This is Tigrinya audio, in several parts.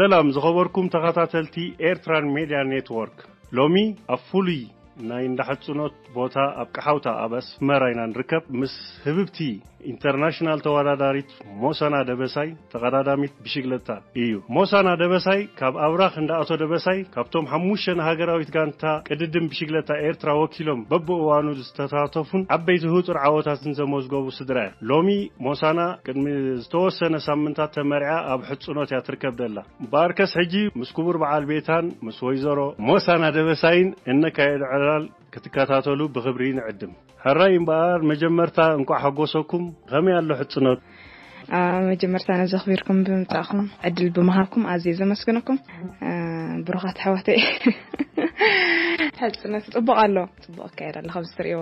ሰላም ዝኸበርኩም ተኸታተልቲ ኤርትራን ሜድያ ኔትወርክ። ሎሚ ኣብ ፍሉይ ናይ እንዳሕጽኖት ቦታ ኣብ ቀሓውታ ኣብ ኣስመራ ኢና ንርከብ። ምስ ህብብቲ ኢንተርናሽናል ተወዳዳሪት ሞሳና ደበሳይ፣ ተቐዳዳሚት ብሽግለታ እዩ። ሞሳና ደበሳይ ካብ ኣብራኽ እንዳ ኣቶ ደበሳይ፣ ካብቶም ሓሙሽተ ንሃገራዊት ጋንታ ቅድድም ብሽግለታ ኤርትራ ወኪሎም በብእዋኑ ዝተሳተፉን ዓበይቲ ህጹር ዓወታትን ዘመዝገቡ ስድራ እያ። ሎሚ ሞሳና ቅድሚ ዝተወሰነ ሳምንታት ተመርዓ ኣብ ሕጽኖት እያ ትርከብ ዘላ። እምበኣርከስ ሕጂ ምስ ክቡር በዓል ቤታን ምስ ወይዘሮ ሞሳና ደበሳይን እነካየዶ ዕላል ክትከታተሉ ብኽብሪ ንዕድም። ሕራይ እምበኣር፣ መጀመርታ እንቋዕ ሓጎሰኩም። ከመይ ኣሎ ሕጽኖት? ኣብ መጀመርታ ነዚ ኣኽቢርኩም ብምጻእኹም፣ ዕድል ብምሃብኩም ኣዝየ ዘመስግነኩም። እ፣ ብሩኻት ኣሕዋተይ። ሕጽኖት ጽቡቕ ኣሎ፣ ጽቡቕ ኣካየድ ኣሎ፣ ከም ዝትርእይዎ።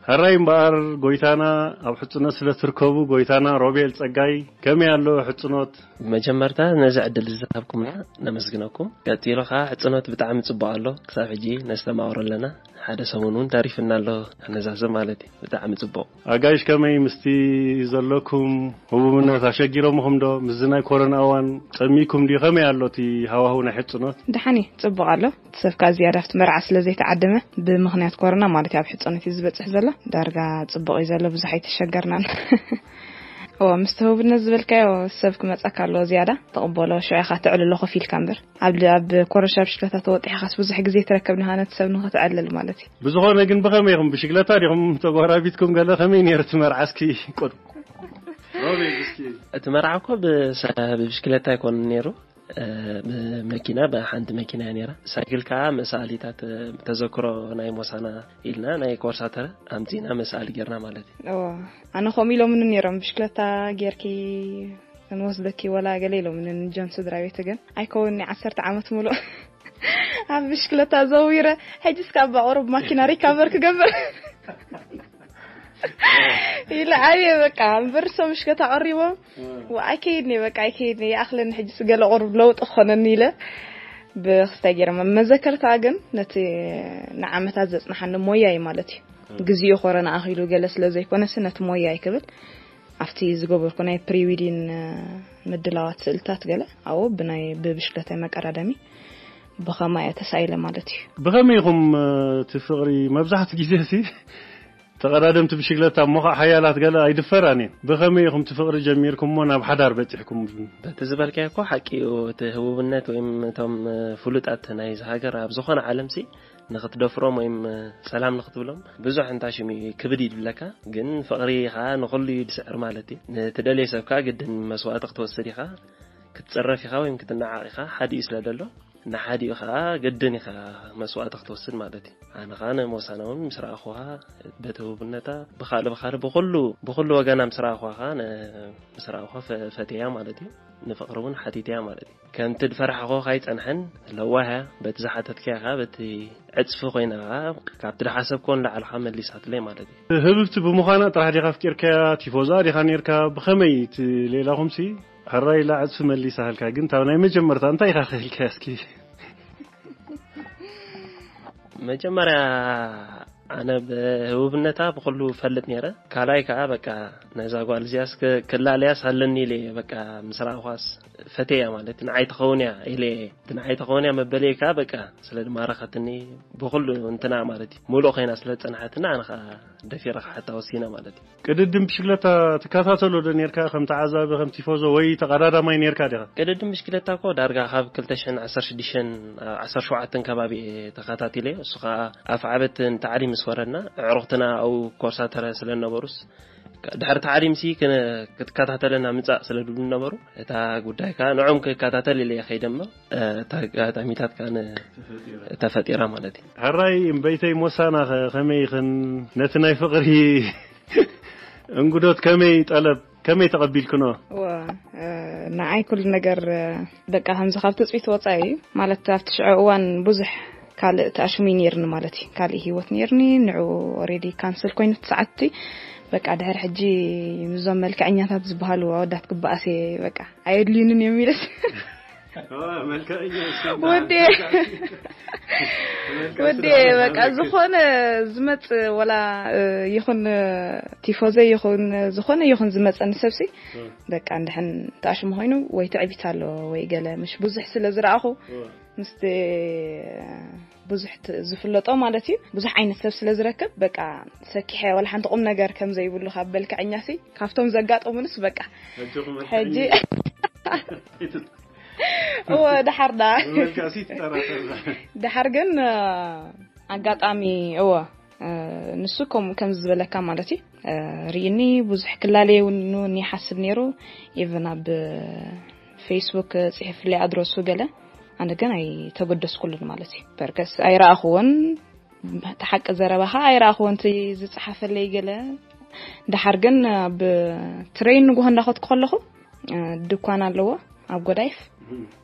ሕራይ እምበኣር፣ ጎይታና ኣብ ሕጽኖት ስለ ትርከቡ፣ ጎይታና ሮቤል ጸጋይ፣ ከመይ ኣሎ ሕጽኖት? ብመጀመርታ ነዚ ዕድል ዝሃብኩምና ነመስግነኩም። ቀጺሉ ኸኣ ሕጽኖት ብጣዕሚ ጽቡቕ ኣሎ፣ ክሳብ ሕጂ ነስተማቕሮ ኣለና። ሓደ ሰሙን እውን ተሪፍና ኣሎ፣ ኣነዛዘ ማለት እዩ። ብጣዕሚ ጽቡቕ። ኣጋይሽ ከመይ ምስቲ ዘለኩም ህቡብነት ኣሸጊሮምኹም ዶ? ምስዚ ናይ ኮሮና እዋን ጸሚኩም ድዩ? ከመይ ኣሎ እቲ ሃዋህው ናይ ሕጽኖት? ደሓን እዩ፣ ጽቡቕ ኣሎ። እቲ ሰብ ከኣ ዝያዳ ኣብቲ መርዓ ስለ ዘይተዓደመ፣ ብምኽንያት ኮሮና ማለት እዩ፣ ኣብ ሕጽኖት እዩ ዝበጽሕ ዘሎ። ዳርጋ ጽቡቕ እዩ ዘሎ፣ ብዙሕ ኣይተሸገርናን። እዋ፣ ምስቲ ህቡብነት ዝበልካዮ ሰብ ክመጸካ ኣለዎ ዝያዳ። ተቕበሎ፣ ሽዑ ኢኻ ተዕልሎ ኮፍ ኢልካ እምበር። ኣብ ል-፣ ኣብ ኮረሻ ብሽክለታ ተወጢሕኻስ ብዙሕ ግዜ ትረከብ ንሃነት ሰብ ንኽትዕልል ማለት እዩ። ብዝኾነ ግን ብኸመይ ኢኹም ብሽግለታ ዲኹም ተጓራቢትኩም? ገለ ከመይ ነይሩ እቲ መርዓ እስኪ ቁድ-? ሮቤል እስኪ። እቲ መርዓ እኮ ብሰ-፣ ብብሽክለታ ኣይኮነን ነይሩ። እ፣ ብመኪና፣ ብሓንቲ መኪና እያ ነይራ። ሳይክል ከዓ መሳሊታት፣ እ፣ ተዘክሮ ናይ ሞሳና ኢልና ናይ ኮርሳተረ ኣምጺና መሳሊ ጌርና ማለት እዩ። እዎ፣ ኣነ ከምኡ ኢሎምኒ ነይሮም፣ ብሽክለታ ጌርኪ ክንወስደኪ ወላ ገለ ኢሎምኒ፣ ንጀን ስድራ ቤት ግን ኣይከውንኒ ዓሰርተ ዓመት ሙሉእ ኣብ ብሽክለታ ዘዊረ፣ ሕጂስ ካብ ቁሩብ ማኪና ሪካቨር ክገብር ኢለ ዓብየ በቃ። እምበር ሰው ብሽክለታ ቀሪቦም፣ ዋ፣ ኣይከይድኒ በቃ፣ ኣይከይድኒ፣ ይኣኽለኒ፣ ሕጂስ ገለ ቁሩብ ለውጢ ክኾነኒ ኢለ ብክስታይ ገይረ። መዘከርታ ግን ነቲ ንዓመታት ዘጽንሓኒ ሞያ እዩ ማለት እዩ። ግዜኡ ኮረና ኣኺሉ ገለ ስለ ዘይኮነሲ ነቲ ሞያ ይክብል ኣብቲ ዝገበርኩ ናይ ፕሪዊዲን ምድላዋት ስእልታት ገለ ኣብኡ ብናይ ብብሽክለታይ መቀዳደሚ ብኸማ እየ ተሳኢለ ማለት እዩ። ብኸመይ ኢኹም፣ እ፣ እቲ ፍቕሪ መብዛሕትኡ ግዜ ሲ ተቐዳደምቲ ብሽግለታ እሞ ኸዓ ሓያላት ገለ ኣይድፈራን እየን። ብኸመይ ኢኹም እቲ ፍቕሪ ጀሚርኩሞ ናብ ሓዳር በጺሕኩም? በቲ ዝበልካዮ እኮ ሓቂ እዩ። እቲ ህቡብነት ወይም እቶም፣ እ፣ ፍሉጣት ናይዚ ሃገር ኣብ ዝኾነ ዓለምሲ ንኽትደፍሮም ወይም፣ እ፣ ሰላም ንኽትብሎም ብዙሕ እንታሽም እዩ ክብድ ይብለካ። ግን ፍቕሪ ኸዓ ንኹሉ እዩ ዝስዕር ማለት እዩ። ንትደልዮ ሰብ ከኣ ግድን መስዋእቲ ክትወስድ ኢኻ። ክትጸረፍ ኢኻ ወይም ክትነዓቕ ኢኻ፣ ሓዲኡ ስለ ደሎ፣ ንሓዲኡ ኸኣ ግድን ኢኻ መስዋእቲ ክትወስድ ማለት እዩ። ኣነ ኸኣ ንሞሳና እውን ምስ ረኣኹዋ፣ በቲ ህቡብነታ፣ ብኻልእ ብኻልእ ብኹሉ፣ ብኹሉ ወገና ምስ ረኣኹዋ ኸኣ፣ ን-፣ ምስ ረኣኹዋ ፈ-፣ ፈትየያ ማለት እዩ። ንፍቕሪ እውን ሓቲተያ ማለት እዩ። ከምቲ ዝፈራሕኹ ካይጸንሐን ለዋህ እያ። በቲ ዝሓተትክያ ኸኣ በቲ ዕጽፊ ኮይና ኸኣ ካብቲ ዝሓሰብክዎ ንላዕሊ ኸኣ መሊሳትለይ ማለት እዩ። ህብብቲ ብምዃና ጥራሕ ዲኻ ኣፍቂርካያ? ቲፎዛ ዲኻ ኔርካ? ብኸመይ እቲ ሌላኹምሲ ሕራይ ኢላ ዕጽፊ መሊሳሃልካ? ግን ታብ ናይ መጀመርታ እንታይ ኢኻ ክህልካያ እስኪ? መጀመርያ ኣነ ብህቡብነታ ብኹሉ እፈልጥ ነይረ። ካልኣይ ከኣ በቃ ነዛ ጓል እዚኣስ ክ-፣ ክላለያስ ኣለኒ ኢለ እየ በቃ ምስ ረኣኹዋስ ፈትየያ ማለት ንዓይ ትኸውን እያ ኢለ እየ። እቲ ንዓይ ትኸውን እያ መበለይ ከኣ በቃ ስለ ዝማረኸትኒ ብኹሉ እንትና ማለት እዩ። ሙሉእ ኮይና ስለ ዝጸንሐትና ኣነ ከኣ ደፊረ ክሓታ ወሲነ ማለት እዩ። ቅድድም ብሽክለታ ትከታተሎ ዶ ኔርካ? ከም ተዓዛቢ፣ ከም ቲፎዞ ወይ ተቐዳዳማይ ኔርካ ዲኻ? ቅድድም ብሽክለታ እኮ ዳርጋ ካብ ክልተ ሽሕን ዓሰርተ ሽዱሽተን፣ ዓሰርተ ሸውዓተን ከባቢ እየ ተኸታቲለ። እሱ ኸኣ ኣፍ ዓበት ንታዕሊም ምስ ወረድና፣ ኣዕሩኽትና ኣብኡ ኮርሳተረ ስለ ዝነበሩስ፣ ድሕሪ ታዕሊምሲ ክን-፣ ክትከታተለና ምጻእ ስለ ዝብሉ ነበሩ። እታ ጉዳይ ከኣ ንዕኦም ክከታተል ኢለ እየ ከይደ እምበር፣ እታ ኣጋጣሚታት ከኣ ን-፣ ተፈጢራ ማለት እዩ። ሕራይ እምበይተይ ሞሳና ኸ ከመይ ይኽን? ነቲ ናይ ፍቕሪ እንግዶት ከመይ ጠለብ፣ ከመይ ተቐቢልክኖ? እወ፣ እ፣ ንዓይ ኩሉ ነገር፣ እ፣ በቃ ከምዚ ካብ ትጽቢት ወጻኢ እዩ። ማለት ኣብቲ ሽዑ እዋን ብዙሕ ካልእ ተኣሽሙ ነይርኒ ማለት እዩ። ካልእ ህይወት ነይርኒ፣ ንዑ ኦሬዲ ካንስል ኮይኑ እቲ ሰዓት እቲ በቃ ድሕሪ ሕጂ ምስዞም መልክዐኛታት ዝበሃሉ ኣወዳት ክበኣስ እየ፣ በቃ ኣየድልዩንን እዮም ኢለስ። ኦ፣ መልክዐኛ እሱ ወዴ መልክዕ ወዴ ስለሆነ በቃ መልክዕ። ዝኾነ ዝመጽእ ወላ እ፣ ይኹን እ፣ ቲፎዘ ይኹን ዝኾነ ይኹን ዝመጸኒ ሰብሲ እ፣ በቃ እንድሕን ተኣሽሙ ኮይኑ ወይ ትዕቢት ኣሎ ወይ ገለ ምሽ ብዙሕ ስለ ዝረኣኹ እ፣ ምስቲ ብዙሕ ት- ዝፍለጦ ማለት እዩ ብዙሕ ዓይነት ሰብ ስለ ዝረክብ በቃ ሰኪሐ ወላ ሓንቲ ቁም ነገር ከም ዘይብሉ ካብ መልክዐኛ ሲ ካብቶም ዘጋጠሙንስ በቃ ሕጂ ቁም ሕጂ ሕጂ እወ ድሓር ዳ ብመልክዕ ሲ ትጠራጠር። ድሓር ግን እ፣ ኣጋጣሚ እወ እ፣ ንሱ ከም ከምዚ ዝበለካ ማለት እዩ እ፣ ርኢኒ ብዙሕ ክላለየ እውን እውን ይሓስብ ነይሩ ኢቭን ኣብ ፌስቡክ ጽሒፍለይ ኣድረሱ ገለ ኣነ ግን ኣይተገደስኩሉን ማለት እዩ በርከስ ኣይረኣኽዎን እቲ ሓቂ ዘረባኻ ኣይረኣኽዎን እቲ ዝጸሓፈለይ ገለ ድሓር ግን ኣብ ትሬን ንጎሆ እንዳኸድኩ ከለኹ እ፣ ድኳን ኣለዎ ኣብ ጎዳይፍ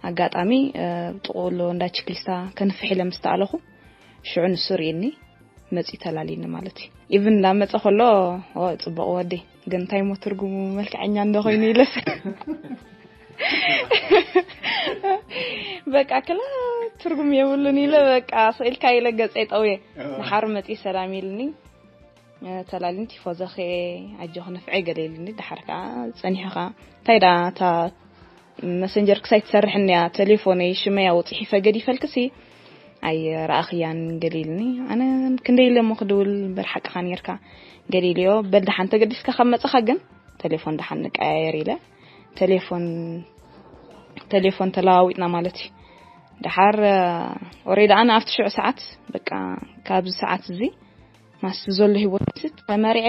ኣጋጣሚ እ፣ ጥቕኡ ኣሎ እንዳ ችክሊስታ ከንፍሕ ኢለ ምስ ተኣለኹ ሽዑ ንሱ ርእየኒ መጺኡ ተላልዩኒ ማለት እዩ ኢቭን እንዳመጸ ከሎ ኦ ጽቡቕ ወዲ ግን እንታይ ሞ ትርጉሙ መልክዐኛ እንዶ ኮይኑ ኢለስ በቃ ክላ ትርጉም የብሉን ኢለ በቃ ስኢልካ ኢለ ገጸይ ጠውየ ድሓር መጺኡ ሰላም ኢልኒ እ፣ ተላልዩኒ ቲፎዘኸ ኣጆኺ ንፍዐ ገለ ኢልኒ ድሓር ከዓ ጸኒሑ ከዓ እንታይ ደኣ እታ መሰንጀር ክሳይ ትሰርሕ እንያ ቴሌፎነይ ሽመይ ኣውፅሒፈ ገዲፈልክሲ ኣይረኣኽያን ገሊልኒ ኣነ ክንደይ ኢለ እሞ ክድውል እምበር ሓቅኻ ነርካ ገሊልዮ በል ደሓን ተገዲስካ ካብ መፀኻ ግን ቴሌፎን ደሓን ንቀያየር ኢለ ቴሌፎን ቴሌፎን ተለዋዊጥና ማለት እዩ ደሓር ኦሬዲ ኣነ ኣብቲ ሽዑ ሰዓት በቃ ካብዚ ሰዓት እዚ ማስ ዘሎ ህይወት ተመሪዐ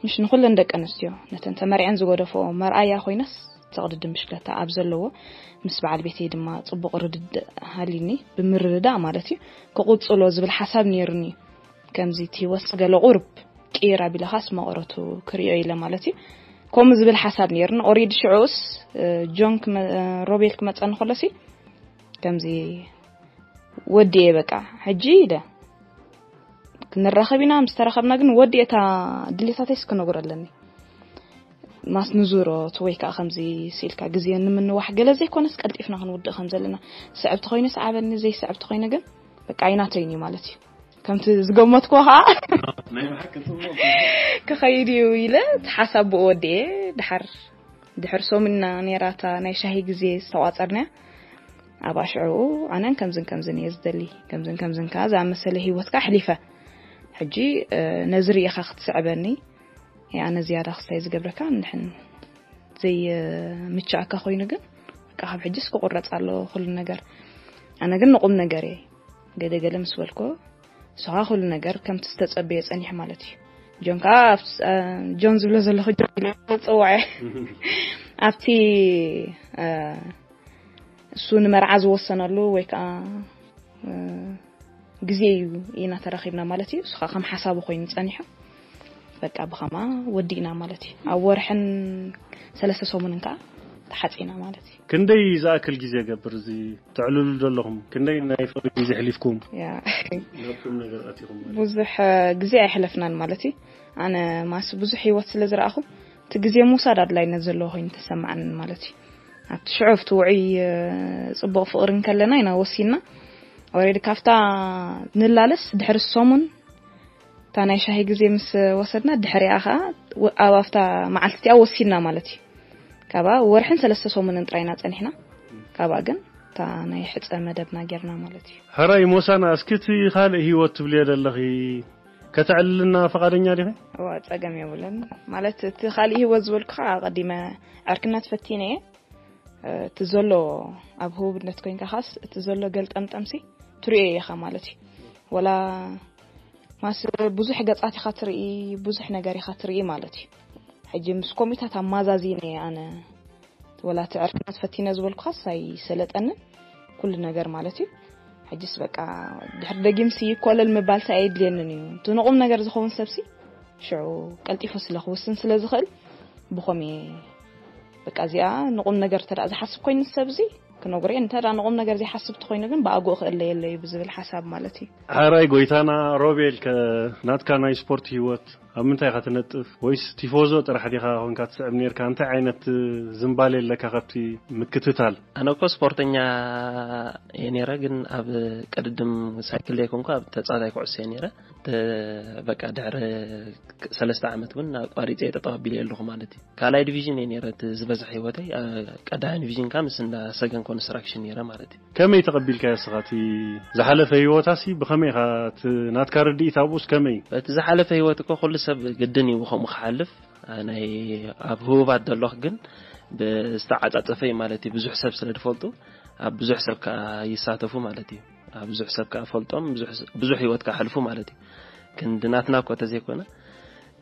ምሽ ንኹለን ደቂ ኣንስትዮ ነተን ተመሪዐን ዝገደፈኦ መርኣያ ኮይነስ ተቕድድም ብሽክለታ ኣብ ዘለዎ ምስ በዓል ቤተይ ድማ ጽቡቕ ርድድእ ሃሊኒ ብምርድዳእ ማለት እዩ ክቕጽሎ ዝብል ሓሳብ ነይሩኒ ከምዚ እቲ ህይወት ገለ ቁርብ ቅይር ኣቢለኻስ መቐረቱ ክሪኦ ኢለ ማለት እዩ ከምኡ ዝብል ሓሳብ ነይሩኒ ኦሬዲ ሽዑስ ጆን ክመ- ሮቤል ክመፀኒ ከሎሲ ከምዚ ወዲኤ በቃ ሕጂ ኢለ ክንራኸብ ኢና ምስ ተራኸብና ግን ወዲኤ እታ ድሌታተይስ ክነግሮ ኣለኒ ማስ ንዙሮት ወይ ከዓ ከምዚ ስኢልካ ግዜ ንምንዋሕ ገለ ዘይኮነስ ቀልጢፍና ክንውድእ ከም ዘለና ስዕብቲ ኮይኑ ሰዓበኒ ዘይስዕብቲ ኮይኑ ግን በቃ ኣይናተይን እዩ ማለት እዩ ከምቲ ዝገመትኩ ከዓ ናይ ብሓቂ ጽቡቕ ክኸይድ እዩ ኢለ እቲ ሓሳብ ብኡ ወዲኤ ድሓር ድሕር ሰሙንና ነይራታ ናይ ሻሂ ግዜ ዝተቋፀርናያ ኣብ ኣሽዕኡ ኣነን ከምዝን ከምዝን እየ ዝደሊ ከምዝን ከምዝን ከዓ ዝኣመሰለ ህይወትካ ኣሕሊፈ ሕጂ ነዚ ርኢኻ ክትስዕበኒ ኣነ ዝያዳ ክስታይ ዝገብረካ ንድሕን ዘይምችኣካ ኮይኑ ግን ካብ ሕጅስ ክቁረፅ ኣሎ ኩሉ ነገር ኣነ ግን ንቁም ነገር እየ ገለ ገለ ምስ በልኮ ንስኻ ኩሉ ነገር ከምቲ ዝተጸበየ ጸኒሑ ማለት እዩ ጆን ከዓ ኣብቲ- እ፣ ጆን ዝብሎ ዘለኹ ጆን ኢለ ዝጽውዐ ኣብቲ እ፣ እሱ ንመርዓ ዝወሰነሉ ወይ ከዓ እ፣ ግዜ እዩ ኢና ተራኺብና ማለት እዩ እሱ ከዓ ከም ሓሳቡ ኮይኑ ጸኒሑ በቃ ብኸማ ወዲእና ማለት እዩ ኣብ ወርሕን ሰለስተ ሰሙንን ከዓ ተሓፂና ማለት እዩ ክንደይ ዝኣክል ግዜ ገብር እዚ ተዕልሉ ዘለኹም ክንደይ ናይ ፍቕሪ ግዜ ሕሊፍኩም ያ ናብኩም ነገር ኣቲኹም ማለት ብዙሕ ግዜ ኣይሕለፍናን ማለት እዩ ኣነ ማስ ብዙሕ ህይወት ስለ ዝረኣኹ እቲ ግዜ ምውሳድ ኣድላይነት ዘለዎ ኮይኑ ተሰማዓንን ማለት እዩ ኣብቲ ሽዑ ኣብቲ ውዑይ እ፣ ፅቡቕ ፍቕሪ እንከለና ኢና ወሲና ኦሬዲ ካብታ ንላለስ ድሕሪ ሰሙን እታ ናይ ሻሂ ግዜ ምስ ወሰድና ድሕሪኣ ከዓ ወ- ኣብ ኣብታ መዓልቲ እቲኣ ወሲድና ማለት እዩ ካብኣ ወርሕን ሰለስተ ሰሙንን ጥራይና ፀኒሕና ካብኣ ግን እታ ናይ ሕፀ መደብና ጌርና ማለት እዩ ሕራይ ሞሳና እስኪ እቲ ካልእ ህይወት ትብልዮ ዘለኺ ከተዕልልና ፈቓደኛ ዲኺ እዋ ፀገም የብለን ማለት እቲ ካልእ ህይወት ዝበልኩ ከዓ ኣቐዲመ ዕርክነት ፈቲነ እየ እቲ ዘሎ ኣብ ህቡብነት ኮይንካ ካስ እቲ ዘሎ ገልጠምጠምሲ ትሪኦ ኢኻ ማለት እዩ ወላ ማስ ብዙሕ ገጻት ኢኻ ትርኢ ብዙሕ ነገር ኢኻ ትርኢ ማለት እዩ ሕጂ ምስ ኮሚታት ኣማዛዚነ ኣነ ወላ እቲ ዕርክነት ፈቲነ ዝበልኩኻስ ኣይሰለጠንን ኩሉ ነገር ማለት እዩ ሕጅስ በቃ ድሕሪ ደጊምሲ ይኮለል ምባልሲ ኣየድልየንን እዩ እቲ ንቑም ነገር ዝኸውን ሰብሲ ሽዑ ቀልጢፉ ስለ ክውስን ስለ ዝኽእል ብኸም እየ በቃ እዚኣ ንቑም ነገር ተዳ ዝሓስብ ኮይኑ ሰብዚ ክነግሮ እየ። እንተ ደኣ ንቑም ነገር ዘይሓስብ እንተኾይኑ ግን ብኣግኡ ክእለየለይ ብዝብል ሓሳብ ማለት እዩ። ሓራይ ጎይታና፣ ሮቤል ከ ናትካ ናይ ስፖርት ህይወት ኣብ ምንታይ ኢኻ ትነጥፍ? ወይስ ቲፎዞ ጥራሕ ዲኻ ኮንካ ትስዕብ ነርካ? እንታይ ዓይነት ዝምባሌ ኣለካ ካብቲ ምክትታል? ኣነ እኮ ስፖርተኛ እየ ነይረ፣ ግን ኣብ ቅድድም ሳይክል ዘይኮንኩ ኣብ ተጻዋታይ ኩዕሶ እየ ነይረ። ተ- በቃ ድሕሪ ሰለስተ ዓመት እውን ኣቋሪጸ እየ፣ ጠጠው ኣቢለ ኣለኹ ማለት እዩ። ካልኣይ ዲቪዥን እየ ነይረ እቲ ዝበዝሕ ህይወተይ። ኣ፣ ቀዳማይ ዲቪዥን ከኣ ምስ እንዳ ሰገን ኮንስትራክሽን ነይረ ማለት እዩ። ከመይ ተቐቢልካዮ እስኻ እቲ ዝሓለፈ ህይወታሲ? ብኸመይ ኢኻ እቲ ናትካ ርድኢት ኣብኡስ ከመይ? በቲ ዝሓለፈ ህይወት እኮ ኩሉ ሰብ ግድን እዩ ከምኡ ክሓልፍ። ኣ፣ ናይ ኣብ ህቡባት ዘለኹ ግን ብዝተዓጻጸፈ እዩ ማለት እዩ። ብዙሕ ሰብ ስለ ዝፈልጡ ኣብ ብዙሕ ሰብ ከኣ ይሳተፉ ማለት እዩ። ኣብ ብዙሕ ሰብ ከኣ ፈልጦም፣ ብዙሕ ስ-፣ ብዙሕ ህይወት ከሕልፉ ማለት እዩ። ክንዲ ናትና እኮ ተዘይኮነ፣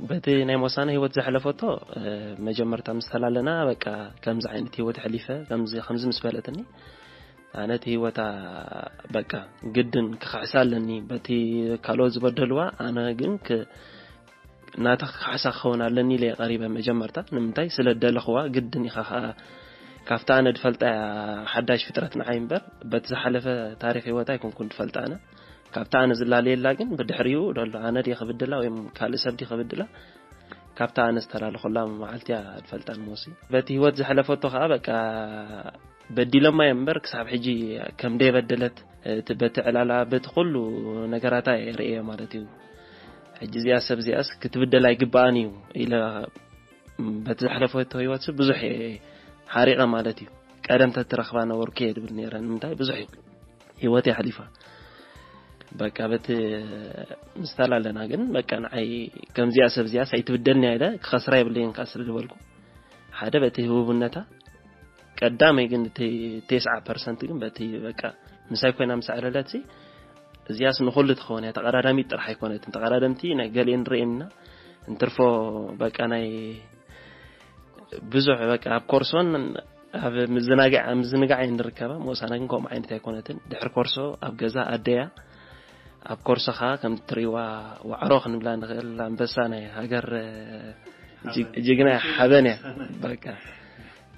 በቲ ናይ ሞሳና ህይወት ዘሕለፈቶ፣ እ፣ መጀመርታ ምስ ተላለና፣ በቃ፣ ከምዚ ዓይነት ህይወት ኣሕሊፈ፣ ከምዚ፣ ከምዚ ምስ በለትኒ፣ ኣነ እቲ ህይወታ፣ በቃ፣ ግድን ክኽሕሳ ኣለኒ። በቲ ካልኦት ዝበደልዋ፣ ኣነ ግን ክ-፣ ናታ ክኽሕሳ ክኸውን ኣለኒ ኢለ እየ ቀሪበ መጀመርታ። ንምንታይ? ስለ ደለኽዋ፣ ግድን ኢኻ ኸኣ፣ ካብታ ኣነ ድፈልጣ እያ ሓዳሽ ፍጥረት ንዓይ እምበር፣ በቲ ዝሓለፈ ታሪኽ ህይወት ኣይኮንኩን ድፈልጣ ኣነ። ካብታ ኣነ ዝላለየላ ግን ብድሕሪኡ ደሎ ኣነ ድየ ክብድላ ወይ ካልእ ሰብ ድዩ ክብድላ፣ ካብታ ኣነ ዝተላለኹላ መዓልቲ እያ ድፈልጣ ንሞሲ። በቲ ህይወት ዘሕለፈቶ ኸኣ በቃ በዲሎማ እዮም እምበር ክሳብ ሕጂ ከም ደይበደለት እቲ በቲ ዕላላ በቲ ኩሉ ነገራታ እየ ርእየ ማለት እዩ። ሕጂ እዚኣ ሰብ እዚኣስ ክትብደል ኣይግባኣን እዩ ኢለ በቲ ዘሕለፈቶ ህይወት ብዙሕ እየ ሓሪቐ ማለት እዩ። ቀደም ተትረኽባ ነበርኩ እየ ድብል ነይረ። ንምንታይ? ብዙሕ ህይወት እያ ሓሊፋ። በቃ በቲ ምስ ተላለና ግን በቃ ንዓይ ከምዚኣ ሰብ እዚኣስ ኣይትብደልኒ እያ ኢለ ክኸስራ የብለይን ከኣ ስለ ዝበልኩ ሓደ በቲ ህቡብነታ ቀዳመይ ግን እቲ ተስዓ ፐርሰንት ግን በቲ በቃ ምሳይ ኮይና ምስ ኣዕለለት እዚኣስ ንኹሉ ትኸውን እያ። ተቐዳዳሚት ጥራሕ ኣይኮነትን። ተቐዳደምቲ ናይ ገሊኤን ርኤና እንትርፎ በቃ ናይ ብዙሕ በቃ ኣብ ኮርሶን ኣብ ምዝናጋዕ፣ ኣብ ምዝንጋዕ እየን ንርከባ። ሞሳና ግን ከምኡ ዓይነት ኣይኮነትን። ድሕሪ ኮርሶ ኣብ ገዛ ኣደያ፣ ኣብ ኮርሶ ኸኣ ከም ትሪእዋ ዋዕሮ ክንብላ ንኽእል፣ ኣንበሳ ናይ ሃገር፣ ጅግ-፣ ጅግና ሓበን እያ። በቃ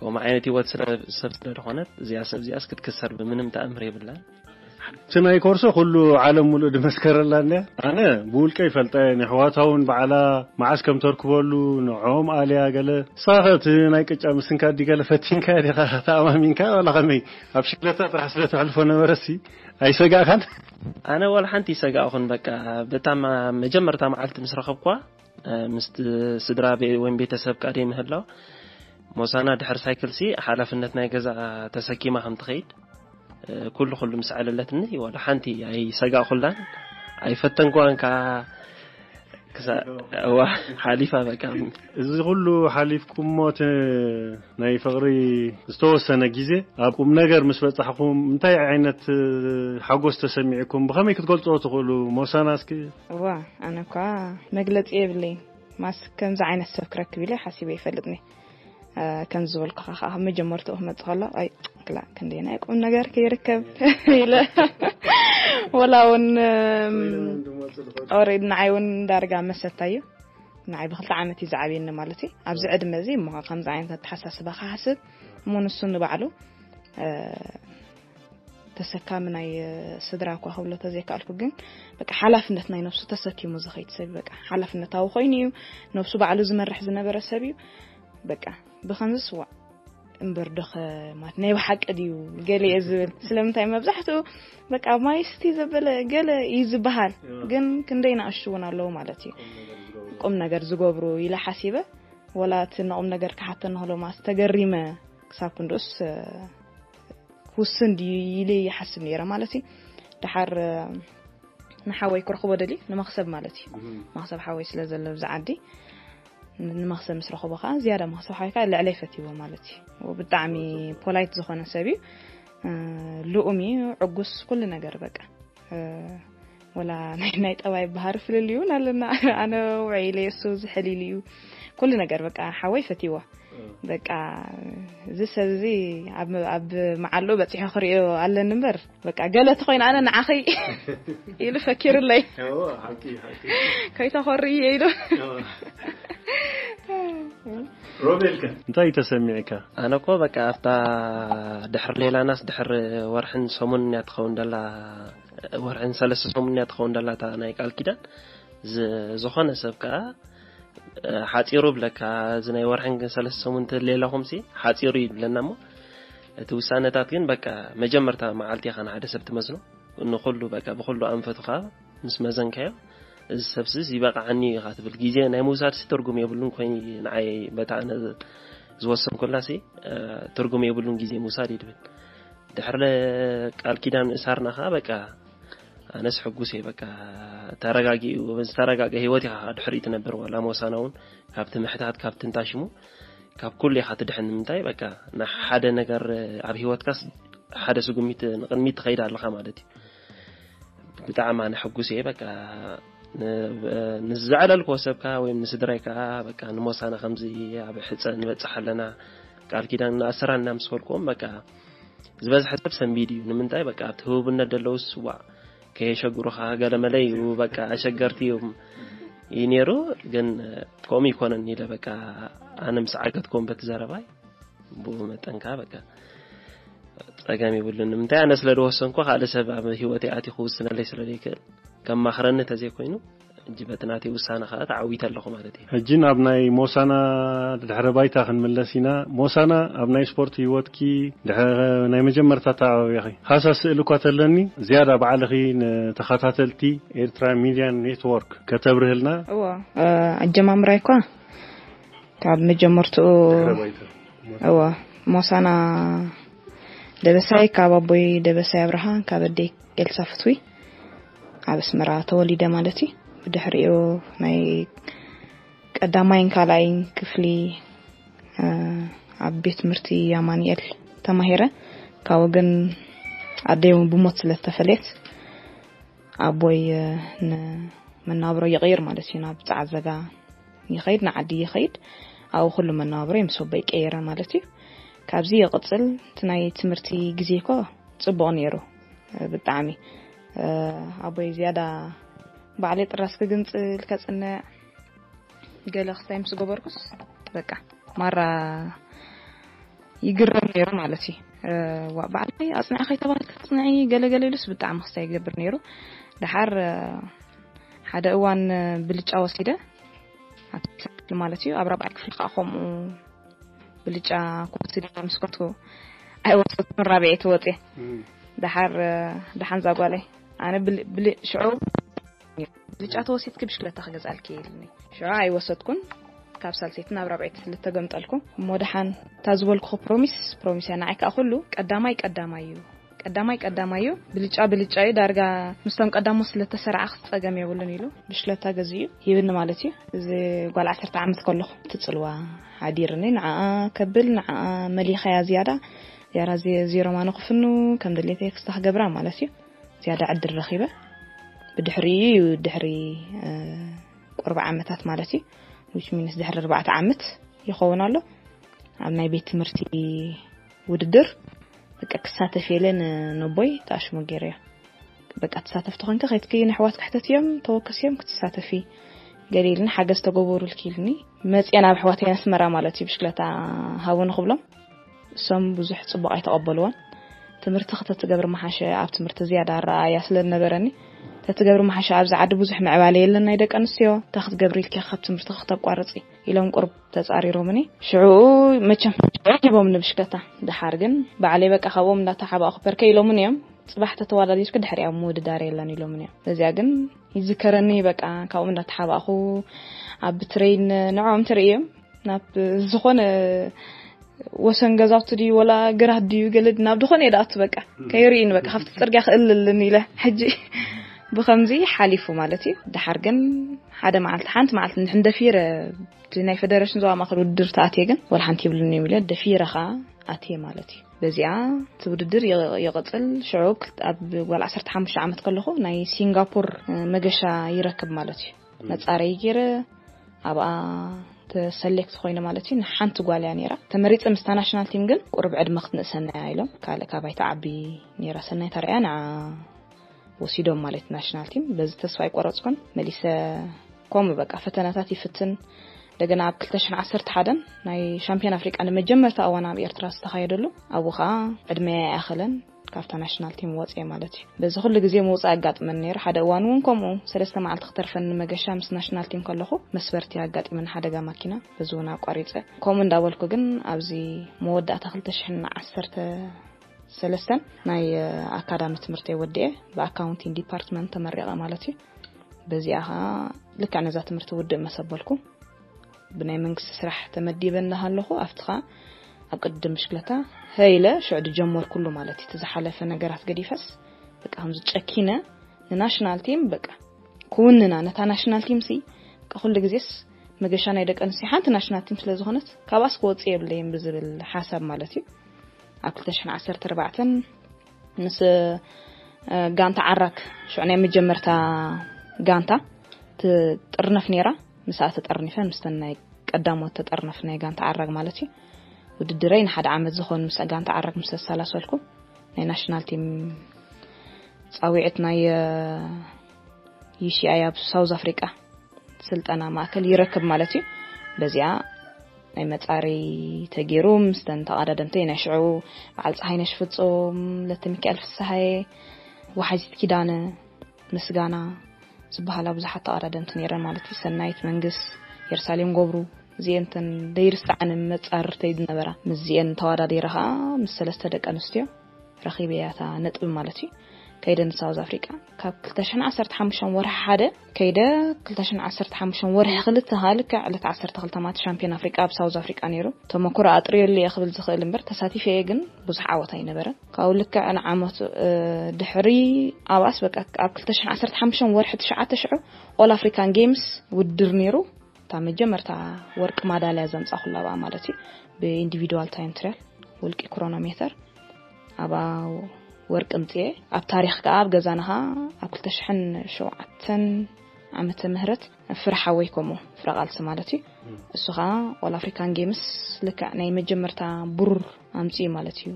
ከምኡ ዓይነት ህይወት ስለ፣ ሰብ ስለ ዝኾነት እዚኣ ሰብ እዚኣስ ክትክሰር ብምንም ተኣምር የብላን። እቲ ናይ ኮርሶ ኩሉ ዓለም ሙሉእ ድመስከረላ እንድያ። ኣነ ብውልቀ ይፈልጣ እየ። ንሕዋታ እውን በዓላ መዓስ ከም ተርክበሉ ንዕኦም ኣልያ ገለ። ንስኻ ኸ እቲ ናይ ቅጫ ምስንካት ድዩ ገለ ፈቲንካ ዲኻ ተኣማሚንካ ዋላ ከመይ? ኣብ ሽክለታ ጥራሕ ስለ ተሕልፎ ነበረሲ ኣይሰጋእካን? ኣነ ዋላ ሓንቲ ይሰጋእኹን። በቃ በታ ማ-፣ መጀመርታ መዓልቲ ምስ ረኸብኳ፣ እ፣ ምስቲ ስድራ ቤ-፣ ወይም ቤተሰብ ከኣ ደይ ምህላው፣ ሞሳና ድሕሪ ሳይክልሲ ሓላፍነት ናይ ገዛ ተሰኪማ ከም ትኸይድ፣ እ፣ ኩሉ ኩሉ ምስ ኣዕለለትኒ ዋላ ሓንቲ ኣይሰጋእኩላን ኣይፈተንኩዋን ከኣ ክሳ-፣ እዋ፣ ሓሊፋ በቃ። እዚ ኩሉ ሓሊፍኩሞ እቲ ናይ ፍቕሪ ዝተወሰነ ግዜ ኣብ ቁም ነገር ምስ በጻሕኩም እንታይ ዓይነት፣ እ፣ ሓጎስ ተሰሚዕኩም? ብኸመይ ክትገልጽዎ ትኽእሉ? ሞሳና እስኪ። እዋ፣ ኣነ እኳ መግለጺ የብለይን። ማስ ከምዚ ዓይነት ሰብ ክረክብ ኢለ ሓሲበ ይፈልጥኒ። እ፣ ከም ዝበልኩኻ ከዓ ካብ መጀመርትኡ ክመጽእ ከሎ፣ ኣይ፣ ክላ፣ ክንደየናይ ቁም ነገር ከይርከብ ኢለ። ወላ እውን፣ እም፣ ወይሎም ድመጹ ዝኸዱ። ኦሬዲ ንዓይ እውን ዳርጋ መሰታ እዩ። ንዓይ ብክልተ ዓመት እዩ ዝዓብየኒ ማለት እዩ። ኣብዚ ዕድመ እዚ እሞ ከምዚ ዓይነት ኣተሓሳስባ ክሓስብ፣ እሞ ንሱ ንባዕሉ፣ እ፣ ተሰካሚ ናይ፣ እ፣ ስድራ እኳ ክብሎ ተዘይከኣልኩ፣ ግን በቃ ሓላፍነት ናይ ነብሱ ተሰኪሙ ዝኸይድ ሰብ እዩ። በቃ ሓላፍነታዊ ኮይኑ እዩ፣ ነብሱ ባዕሉ ዝመርሕ ዝነበረ ሰብ እዩ። በቃ ብኸምዚ ስዋእ እምበር ዶ ኸ ማለት ናይ ብሓቂ ድዩ ገለ እየ ዝብል። ስለምንታይ መብዛሕትኡ በቃ ማይ ስቲ ዘበለ ገለ እዩ ዝበሃል፣ እዋ። ግን ክንደይ ንኣሽቱ እውን ኣለዉ ማለት እዩ። ቁም ነገር ዝገብሩ። ቁም ነገር ዝገብሩ ኢለ ሓሲበ፣ ወላ እቲ ንቁም ነገር ክሓተኒ ከሎ ማስ ተገሪመ ክሳብ ክንድኡስ፣ እ፣ ክውስን ድዩ ኢለ ይሓስብ ነይረ ማለት እዩ። ደሓር፣ እ፣ ንሓወይ ክረኽቦ ደልዩ ንመኽሰብ ማለት እዩ። እህ። መኽሰብ ሓወይ ስለ ዘሎ ኣብዚ ዓዲ፣ ን-፣ ንመኽሰብ ምስ ረኸቦ ከዓ ዝያዳ መኽሰብ ሓወይ ከዓ ልዕለይ ፈትይዎ ማለት እዩ። ብጣዕሚ ፖላይት ዝኾነ ሰብ እዩ። እ፣ ልኡም እዩ፣ ዕጉስ፣ ኩሉ ነገር በቃ። እ፣ ወላ ናይ፣ ናይ ጠባይ ባህሪ ፍልልይ እውን ኣለና። ኣነ ውዕይ ኢለ እሱ ዝሕል ኢሉ እዩ። ኩሉ ነገር በቃ ሓወይ ፈትይዎ። በቃ እዚ ሰብ እዚ ኣብ፣ ኣብ መዓልኡ በጺሑ ክርእዮ ኣለኒ እምበር፣ በቃ ገለ ተኾይኑ ኣነ ንዓኺ ኢሉ ፈኪሩለይ። እዎ፣ ሓቂ፣ ሓቂ። ከይተኾርይ ኢሉ። እዎ። ሮቤልከ እንታይ ተሰሚዕካ? ኣነ እኮ በቃ ኣብታ ድሕሪ ሌላናስ ድሕሪ ወርሕን ሰሙንን እያ ትኸውን ደላ፣ ወርሕን ሰለስተ ሰሙንን እያ ትኸውን ደላ እታ ናይ ቃል ኪዳን። ዝ- ዝኾነ ሰብ ከዓ ሓፂሩ ብለካ፣ እዚ ናይ ወርሕን ሰለስተ ሰሙን ትሌላኹምሲ ሓፂሩ ይብለና እሞ፣ እቲ ውሳነታት ግን በቃ መጀመርታ መዓልቲ ኢኻ ንሓደ ሰብ ትመዝኖ። ንኹሉ በቃ ብኹሉ ኣንፈቱ ከዓ ምስ መዘንካዮ፣ እዚ ሰብሲ ይበቃዓኒ ኢኻ ትብል። ግዜ ናይ ምውሳድ ሲ ትርጉም የብሉን ኮይኑ ንዓይ በታ ኣነ ዝወሰንኩላ ሲ ትርጉም የብሉን ግዜ ምውሳድ ይድብል። ድሕሪ ቃል ኪዳን እሳርና ከዓ በቃ ኣነስ ሕጉስ እየ። በቃ ተረጋጊኡ ዝተረጋገ ህይወት ኢኻ ድሕሪኡ ትነብር። ዋላ ሞሳና እውን ካብቲ ምሕታት ካብቲ እንታሽሙ ካብ ኩሉ ኢኻ ትድሕን። ንምንታይ በቃ ንሓደ ነገር ኣብ ህይወትካስ ሓደ ስጉሚት ንቕድሚት ትኸይድ ኣለኻ ማለት እዩ። ብጣዕሚ ኣነ ሕጉስ እየ። በቃ ንዘዕለልክዎ ሰብካ ወይ ንስድራይ ከዓ በቃ ንሞሳና ከምዚ ኣብ ሕፀ ንበፅሕ ኣለና፣ ቃል ኪዳን ንኣሰራና ምስ በልክዎም በቃ ዝበዝሐ ሰብ ሰንቢድ እዩ። ንምንታይ በቃ ኣብቲ ህቡብነት ደለውስ ዋዕ ከየሸግሩኻ ገለመለ እዩ፣ በቃ ኣሸገርቲ እዮም እዩ ነይሩ። ግን ከምኡ ይኮነን ኢለ በቃ ኣነ ምስ ዓገትኩም በቲ ዘረባይ ብኡ መጠንካ በቃ ጸገም ይብሉን። ንምንታይ ኣነ ስለ ዝወሰንኩ ካልእ ሰብ ኣብ ህይወተይ ኣትዩ ክውስነለይ ስለ ዘይክእል ከማኽረኒ ተዘይኮይኑ እጂ በቲ ናተይ ውሳነ ከዓ ተዓዊተ ኣለኹ ማለት እዩ። ሕጂ ናብ ናይ ሞሳና ድሕረ ባይታ ክንምለስ ኢና። ሞሳና ኣብ ናይ ስፖርት ህይወትኪ ድሕረ ናይ መጀመርታ ኣተዓባቢያኺ ሃሳ ስእሊ እኳ ተለኒ ዝያዳ ባዕልኺ ንተኸታተልቲ ኤርትራ ሚድያ ኔትወርክ ከተብርህልና። እዎ፣ ኣጀማምራይ እኳ ካብ መጀመርትኡ እዎ ሞሳና ደበሳይ ካብ ኣቦይ ደበሳይ ኣብርሃ ካብ ኣደይ ኤልሳ ፍትዊ ኣብ ኣስመራ ተወሊደ ማለት እዩ። ብድሕሪኡ ናይ ቀዳማይን ካልኣይን ክፍሊ ኣብ ቤት ትምህርቲ ኣማኑኤል ተማሂረ። ካብኡ ግን ኣደይ እውን ብሞት ስለ ዝተፈለየት ኣቦይ ንመናብሮ ይቕይር ማለት እዩ። ናብ ጸዓዘጋ ይኸይድ፣ ንዓዲ ይኸይድ። ኣብኡ ኩሉ መነባብሮ ምስ ኣቦይ ቀየረ ማለት እዩ። ካብዚ ይቕጽል እቲ ናይ ትምህርቲ ግዜ እኮ ጽቡቕ ነይሩ ብጣዕሚ። ኣቦይ ዝያዳ ባዕለይ ጥራስ ክግንጽል ከጽንዕ ገለ ክስታይ ምስ ገበርኩስ በቃ ማራ ይግረም ነይሩ ማለት እዩ። ዋ ባዕለይ ኣጽንዒ ከይተባህልኪ ኣጽንዒ ገለ ገለ ኢሉስ ብጣዕሚ ክስታይ ይገብር ነይሩ። ደሓር ሓደ እዋን ብልጫ ወሲደ ኣብቲ ክፍሊ ማለት እዩ። ኣብ ራብዓይ ክፍሊ ከዓ ከምኡ ብልጫ ክወስድ ኢለ ምስ ከድኩ ኣይወሰድኩን፣ ራብዐይቲ ወፅየ። ደሓር ደሓን ዛጓለይ ኣነ ብል- ብል- ሽዑ ብልጫ ተወሲድኪ ብሽክለታ ክገዝኣልኪ ኢልኒ። ሽዑ ኣይወሰድኩን። ካብ ሳልሰይቲ ናብ ራብዐይቲ ስለ ተገምጠልኩ እሞ ደሓን እታ ዝበልኩ ፕሮሚስ ፕሮሚስ እያ። ንዓይ ከዓ ኩሉ ቀዳማይ ቀዳማይ እዩ። ቀዳማይ ቀዳማይ እዩ። ብልጫ ብልጫ እዩ። ዳርጋ ምስቶም ቀዳሞት ስለ ተሰርዓ ክስ ጸገም የብሉን ኢሉ ብሽክለታ ገዚኡ ሂብኒ ማለት እዩ። እዚ ጓል ዓሰርተ ዓመት ከለኹ እቲ ጽልዋ ሓዲርኒ ንዓኣ ከብል ንዓኣ መሊኸያ ዝያዳ ዝያዳ ዜ- ዜሮ ማኖ ክፍኑ ከም ድሌተይ ክስታ ክገብራ ማለት እዩ። ዝያዳ ዕድል ረኺበ። ብድሕሪኡ እዩ ድሕሪ ቁርብ ዓመታት ማለት እዩ which means ድሕሪ ኣርባዕተ ዓመት ይኸውን ኣሎ ኣብ ናይ ቤት ትምህርቲ ውድድር በቃ ክሳተፍ ኢለ ንነቦይ ተኣሽሞ ገይረዮ። በቃ ትሳተፍቲ ኮንኪ ከይትኪ ንሕዋት ክሕተት እዮም ተወከስ እዮም ክትሳተፊ ገለ ኢልኒ ሓገዝ ተገበሩልኪ ኢልኒ። መፅየ ናብ ኣሕዋተይ ኣስመራ ማለት እዩ ብሽክለታ ሃቡ ንክብሎም እሶም ብዙሕ ፅቡቕ ኣይተቐበልዎን። ትምህርቲ ከተትገብሪ መሓሸ ኣብ ትምህርቲ ዝያዳ ኣረኣእያ ስለ ዝነበረኒ ተትገብሪ መሓሸ ኣብዚ ዓዲ ብዙሕ ምዕባለ የለን ናይ ደቂ ኣንስትዮ እንታይ ክትገብሪ ኢልኪ ካብ ትምህርቲ ክተቋርፂ ኢሎም ቁርብ ተፃሪሮምኒ። ሽዑ መቸም ሂቦም ንብሽከታ ድሓር ግን ባዕለይ በቃ ካብኦም እንዳተሓባእኩ ፐርከ ኢሎምኒ እዮም። ፅባሕ ተተዋዳዲርኪ ድሕሪኣ ምውድዳር የለን ኢሎምኒ እዮም። በዚኣ ግን ይዝከረኒ በቃ ካብኦም እንዳተሓባእኩ ኣብ ትሬን ንዕኦም ትርኢ እዮም ናብ ዝኾነ ወሰን ገዛውቲ ድዩ ወላ ግራት ድዩ ገለ ናብ ዝኾነ የድኣቱ በቃ ከይርእዩኒ በቃ ካብቲ ፅርግያ ክእልልን ኢለ ሕጂ ብኸምዚ ሓሊፉ ማለት እዩ። ድሓር ግን ሓደ መዓልቲ ሓንቲ መዓልቲ ንድሕን ደፊረ እቲ ናይ ፌደሬሽን ዞባ ማእከል ውድድር ተኣትየ ግን ወላ ሓንቲ ይብሉኒ እዮም ኢለ ደፊረ ኸዓ ኣትየ ማለት እዩ። በዚኣ እቲ ውድድር ይቕፅል። ሽዑ ኣብ ጓል ዓሰርተ ሓሙሽተ ዓመት ከለኹ ናይ ሲንጋፖር መገሻ ይረክብ ማለት እዩ። መፃረይ ገይረ ኣብኣ ተሰሌክት ኮይነ ማለት እዩ። ንሓንቲ ጓል እያ ነይራ ተመሪፀ ምስታ ናሽናል ቲም ግን ቁርብ ዕድመ ክትንእሰና እያ ኢሎም ካልእ ካባይ ተዓቢ ነይራ ሰናይ ታርያ ንዓ ወሲዶም ማለት ናሽናል ቲም በዚ ተስፋ ኣይቆረፅኩን መሊሰ ከምኡ በቃ ፈተናታት ይፍትን እንደገና ኣብ ክልተ ሽሕን ዓሰርተ ሓደን ናይ ሻምፒዮን ኣፍሪቃ ንመጀመርታ እዋን ኣብ ኤርትራ ዝተኻየደሉ፣ ኣብኡ ኸዓ ዕድመ ኣይኣኸለን፣ ካብታ ናሽናል ቲም ወፅየ ማለት እዩ። በዚ ኩሉ ግዜ ምውፃእ ኣጋጥመን ነይሩ። ሓደ እዋን እውን ከምኡ ሰለስተ መዓልቲ ክተርፈን ንመገሻ ምስ ናሽናል ቲም ከለኹ መስበርቲ ኣጋጢመን ሓደጋ ማኪና፣ በዚ እውን ኣቋሪፀ። ከምኡ እንዳበልኩ ግን ኣብዚ መወዳእታ ክልተ ሽሕን ዓሰርተ ሰለስተን ናይ ኣካዳሚ ትምህርቲ ወዲኤ ብኣካውንቲንግ ዲፓርትመንት ተመሪቐ ማለት እዩ። በዚኣ ኸዓ ልክዕ ነዛ ትምህርቲ ውድእ መሰበልኩ። ብናይ መንግስቲ ስራሕ ተመዲበ እንዳሃለኹ ኣብቲ ኸዓ ኣብ ቅድድም ብሽክለታ ሀይለ ሽዑ ድጀመርኩሉ ማለት እዩ። እቲ ዝሓለፈ ነገራት ገዲፈስ በቃ ከምዚ ጨኪነ ንናሽናል ቲም በቃ ክውንና ነታ ናሽናል ቲም ሲ በቃ ኩሉ ግዜስ መገሻ ናይ ደቂ ኣንስትዮ ሓንቲ ናሽናል ቲም ስለ ዝኾነት ካብኣስ ክወፅእ የብለይን ብዝብል ሓሳብ ማለት እዩ። ኣብ ክልተ ሽሕን ዓሰርተ ኣርባዕተን ምስ እ፣ ጋንታ ዓራግ ሽዑ ናይ መጀመርታ ጋንታ ትጥርነፍ ነይራ። ምስኣ ተጠርኒፈ ምስተን ናይ ቀዳሞት ተጠርነፍ ናይ ጋንታ ዓራግ ማለት እዩ። ውድድረይ ንሓደ ዓመት ዝኾን ምስ ጋንታ ዓራግ ምስ ተሰላሰልኩ ናይ ናሽናል ቲም ፃዊዕት ናይ ዩ ሲ ኣይ ኣብ ሳውዝ ኣፍሪቃ ስልጠና ማእከል ይረክብ ማለት እዩ። በዚኣ ናይ መጻሪ ተገይሩ ምስተን ተቐዳደምተይ ናይ ሽዑ በዓል ፀሃይነሽ ፍጹም፣ ለተ ሚካኤል ፍስሃየ፣ ወሓዚት ኪዳነ ምስጋና ዝበሃላ ብዙሓት ተቐዳደምቲ ነይረን ማለት እዩ። ሰናይት መንግስ፣ የሩሳሌም ገብሩ፣ እዚኤን ተን ደይርስዓን መጻርርተይ ዝነበራ። ምስዚኤን ተወዳዲረ ኸዓ ምስ ሰለስተ ደቂ ኣንስትዮ ረኺበያ እታ ነጥቢ ማለት እዩ። ከይደ ንሳውዝ ኣፍሪቃ ካብ ክልተ ሽሕን ዓሰርተ ሓሙሽተን ወርሒ ሓደ ከይደ ክልተ ሽሕን ዓሰርተ ሓሙሽተን ወርሒ ክልተ ኸዓ ልክዕ ዕለት ዓሰርተ ክልተ ማለት ሻምፒዮን ኣፍሪቃ ኣብ ሳውዝ ኣፍሪቃ ነይሩ። ተመክሮ ኣጥርየሉ እየ ክብል ዝኽእል እምበር ተሳቲፈ እየ ግን ብዙሕ ዓወት ኣይነበረን። ካብኡ ልክዕ ንዓመቱ እ፣ ድሕሪ ኣብኣስ በቃ ኣብ ክልተ ሽሕን ዓሰርተ ሓሙሽተን ወርሒ ትሽዓተ ሽዑ ኦል ኣፍሪካን ጌምስ ውድድር ነይሩ። እታ መጀመርታ ወርቂ ማዳልያ ዘምጻኹላ ኣብኣ ማለት እዩ። ብኢንዲቪድዋል ታይም ትሪያል ውልቂ ክሮኖሜተር ኣብኣ ወርቂ ምጽኤ። ኣብ ታሪኽ ከኣ ኣብ ገዛና ከኣ ኣብ ክልተ ሽሕን ሸውዓተን ዓመተ ምህረት ፍረ ሓወይ ከምኡ ፍረ ቃልሲ ማለት እዩ። እሱ ከኣ ኦል ኣፍሪካን ጌምስ ልክዕ ናይ መጀመርታ ብሩር ኣምጽኡ ማለት እዩ።